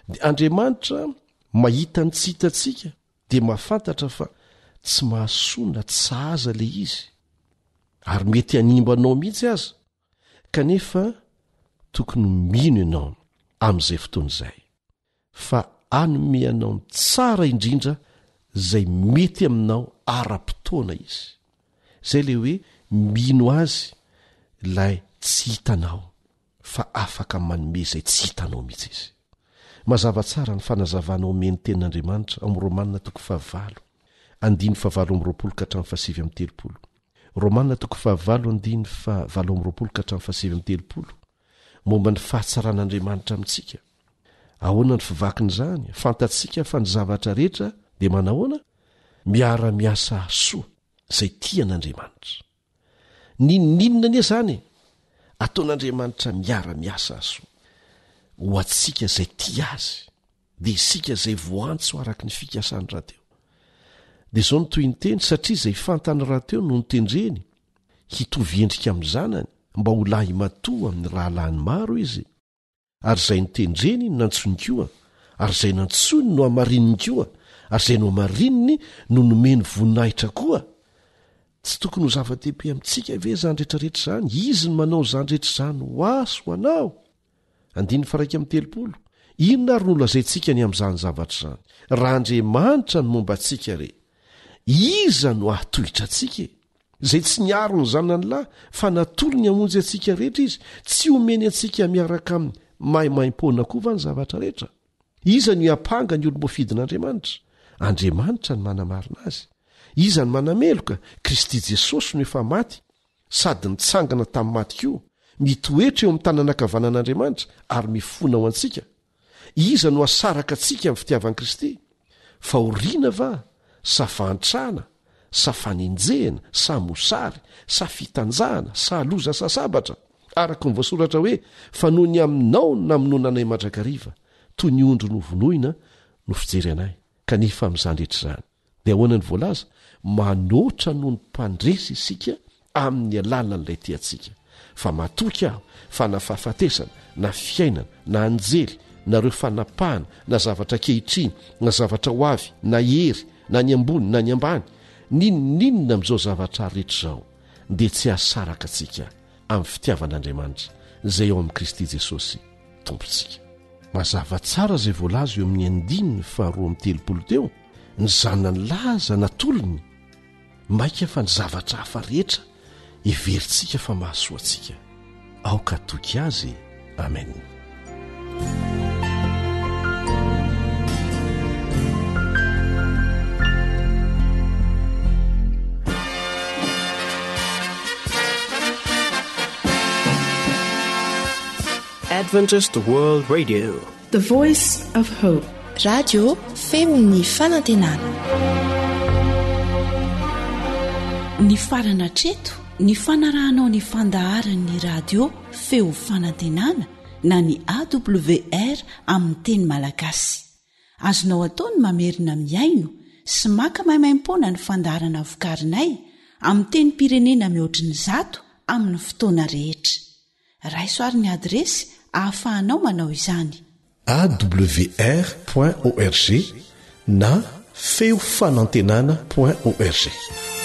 dia Andriamanitra mahita ny tsy hitantsika dia mahafantatra fa tsy mahasoa na tsy sahaza ilay izy ary mety hanimba anao mihitsy aza kanefa tokony mino ianao amin'izay fotoana izay fa anome anao ny tsara indrindra izay mety aminao ara-potoana izy izay ilay hoe mino azy ilay tsy hitanao fa afaka manome izay tsy hitanao mihitsy izy. Mazava tsara ny fanazavana omen'ny Tenin'Andriamanitra ao amin'ny Romana toko fahavalo, andininy fahavalo amby 20 ka hatramin'ny fahasivy amby 30. Romana toko fahavalo andininy fahavalo amby 20 ka hatramin'ny fahasivy amby 30, momba ny fahatsaran'Andriamanitra amintsika. Ahoana ny fivakin'izany? Fantatsika fa ny zavatra rehetra dia manahoana? Miara-miasa hahasoa izay tia an'Andriamanitra. N'inon'inona anie izany e! Ataon'Andriamanitra miara-miasa hahasoa ho antsika izay tia Azy, dia isika izay voantso araka ny fikasany rahateo. Dia izao no tohiny teny, satria izay fantany rahateo no notendreny hitovy endrika amin'ny Zanany, mba ho lahimatoa amin'ny rahalahiny maro izy. Ary izay notendreny no nantsoiny koa, ary izay nantsoiny no hamarininy koa, ary izay nohamarininy no nomeny voninahitra koa. Tsy tokony ho zava-dehibe amintsika ve izany rehetrarehetra izany? Izy no manao izany rehetra izany ho ahy sy ho anao. Andininy faha-31. Inona ary no holazaintsika ny amin'izany zavatra izany? Raha Andriamanitra no momba antsika re, iza no hahatohitra antsika e? Izay tsy niaro ny zanany lahy fa natolony hamonjy antsika rehetra izy, tsy homeny antsika miaraka aminy maimaimpoana koa va ny zavatra rehetra? Iza no hiampanga ny olom-boafidin'Andriamanitra? Andriamanitra no manamarina azy. Iza no manameloka? Kristy Jesosy no efa maty sady nitsangana tamin'ny maty koa, mitoetra eo amin'ny tanana ankavanan'Andriamanitra ary mifona ho antsika. Iza no hasaraka antsika amin'ny fitiavan'i Kristy? Fahoriana va? Sa fahantrana? Sa fanenjehana? Sa mosary? Sa fitanjahana? Sa loza sa sabatra? Araka ny voasoratra hoe, Fa noho ny aminao no namonoana anay mandrakariva, toy ny ondry novonoina no fijery anay. Kanefa amin'izany rehetra izany, Dia ahoana ny voalaza? Manoatra noho ny mpandresy isika amin'ny alalan'ilay tia antsika. Fa matoky aho fa na fahafatesana, na fiainana, na anjely, na ireo fanapahana, na zavatra ankehitriny, na zavatra ho avy, na hery, na ny ambony, na ny ambany, n'inon'inona amin'izao zavatra rehetra izao, dia tsy hahasaraka antsika amin'ny fitiavan'Andriamanitra izay ao amin'i Kristy Jesosy Tompontsika. Mazava tsara izay voalaza eo amin'ny andininy faharoa amby 30 teo, ny zanany lahy aza natolony, mainka fa ny zavatra hafa rehetra heverintsika fa mahasoa antsika. Aoka hatoky azy e! Amen. Adventist World Radio. The Voice of Hope. Radio feon'ny fanantenana. Nifarana hatreto ny fanarahanao ny fandaharan'ny radio feo fanantenana na ny AWR amin'ny teny malagasy. Azonao atao ny mamerina mihaino sy maka maimaimpoana ny fandaharana vokarinay amin'ny tenim-pirenena mihoatry ny zato amin'ny fotoana rehetra. Raiso ary ny adiresy ahafahanao manao izany. Awr point org na feo fanantenana point org.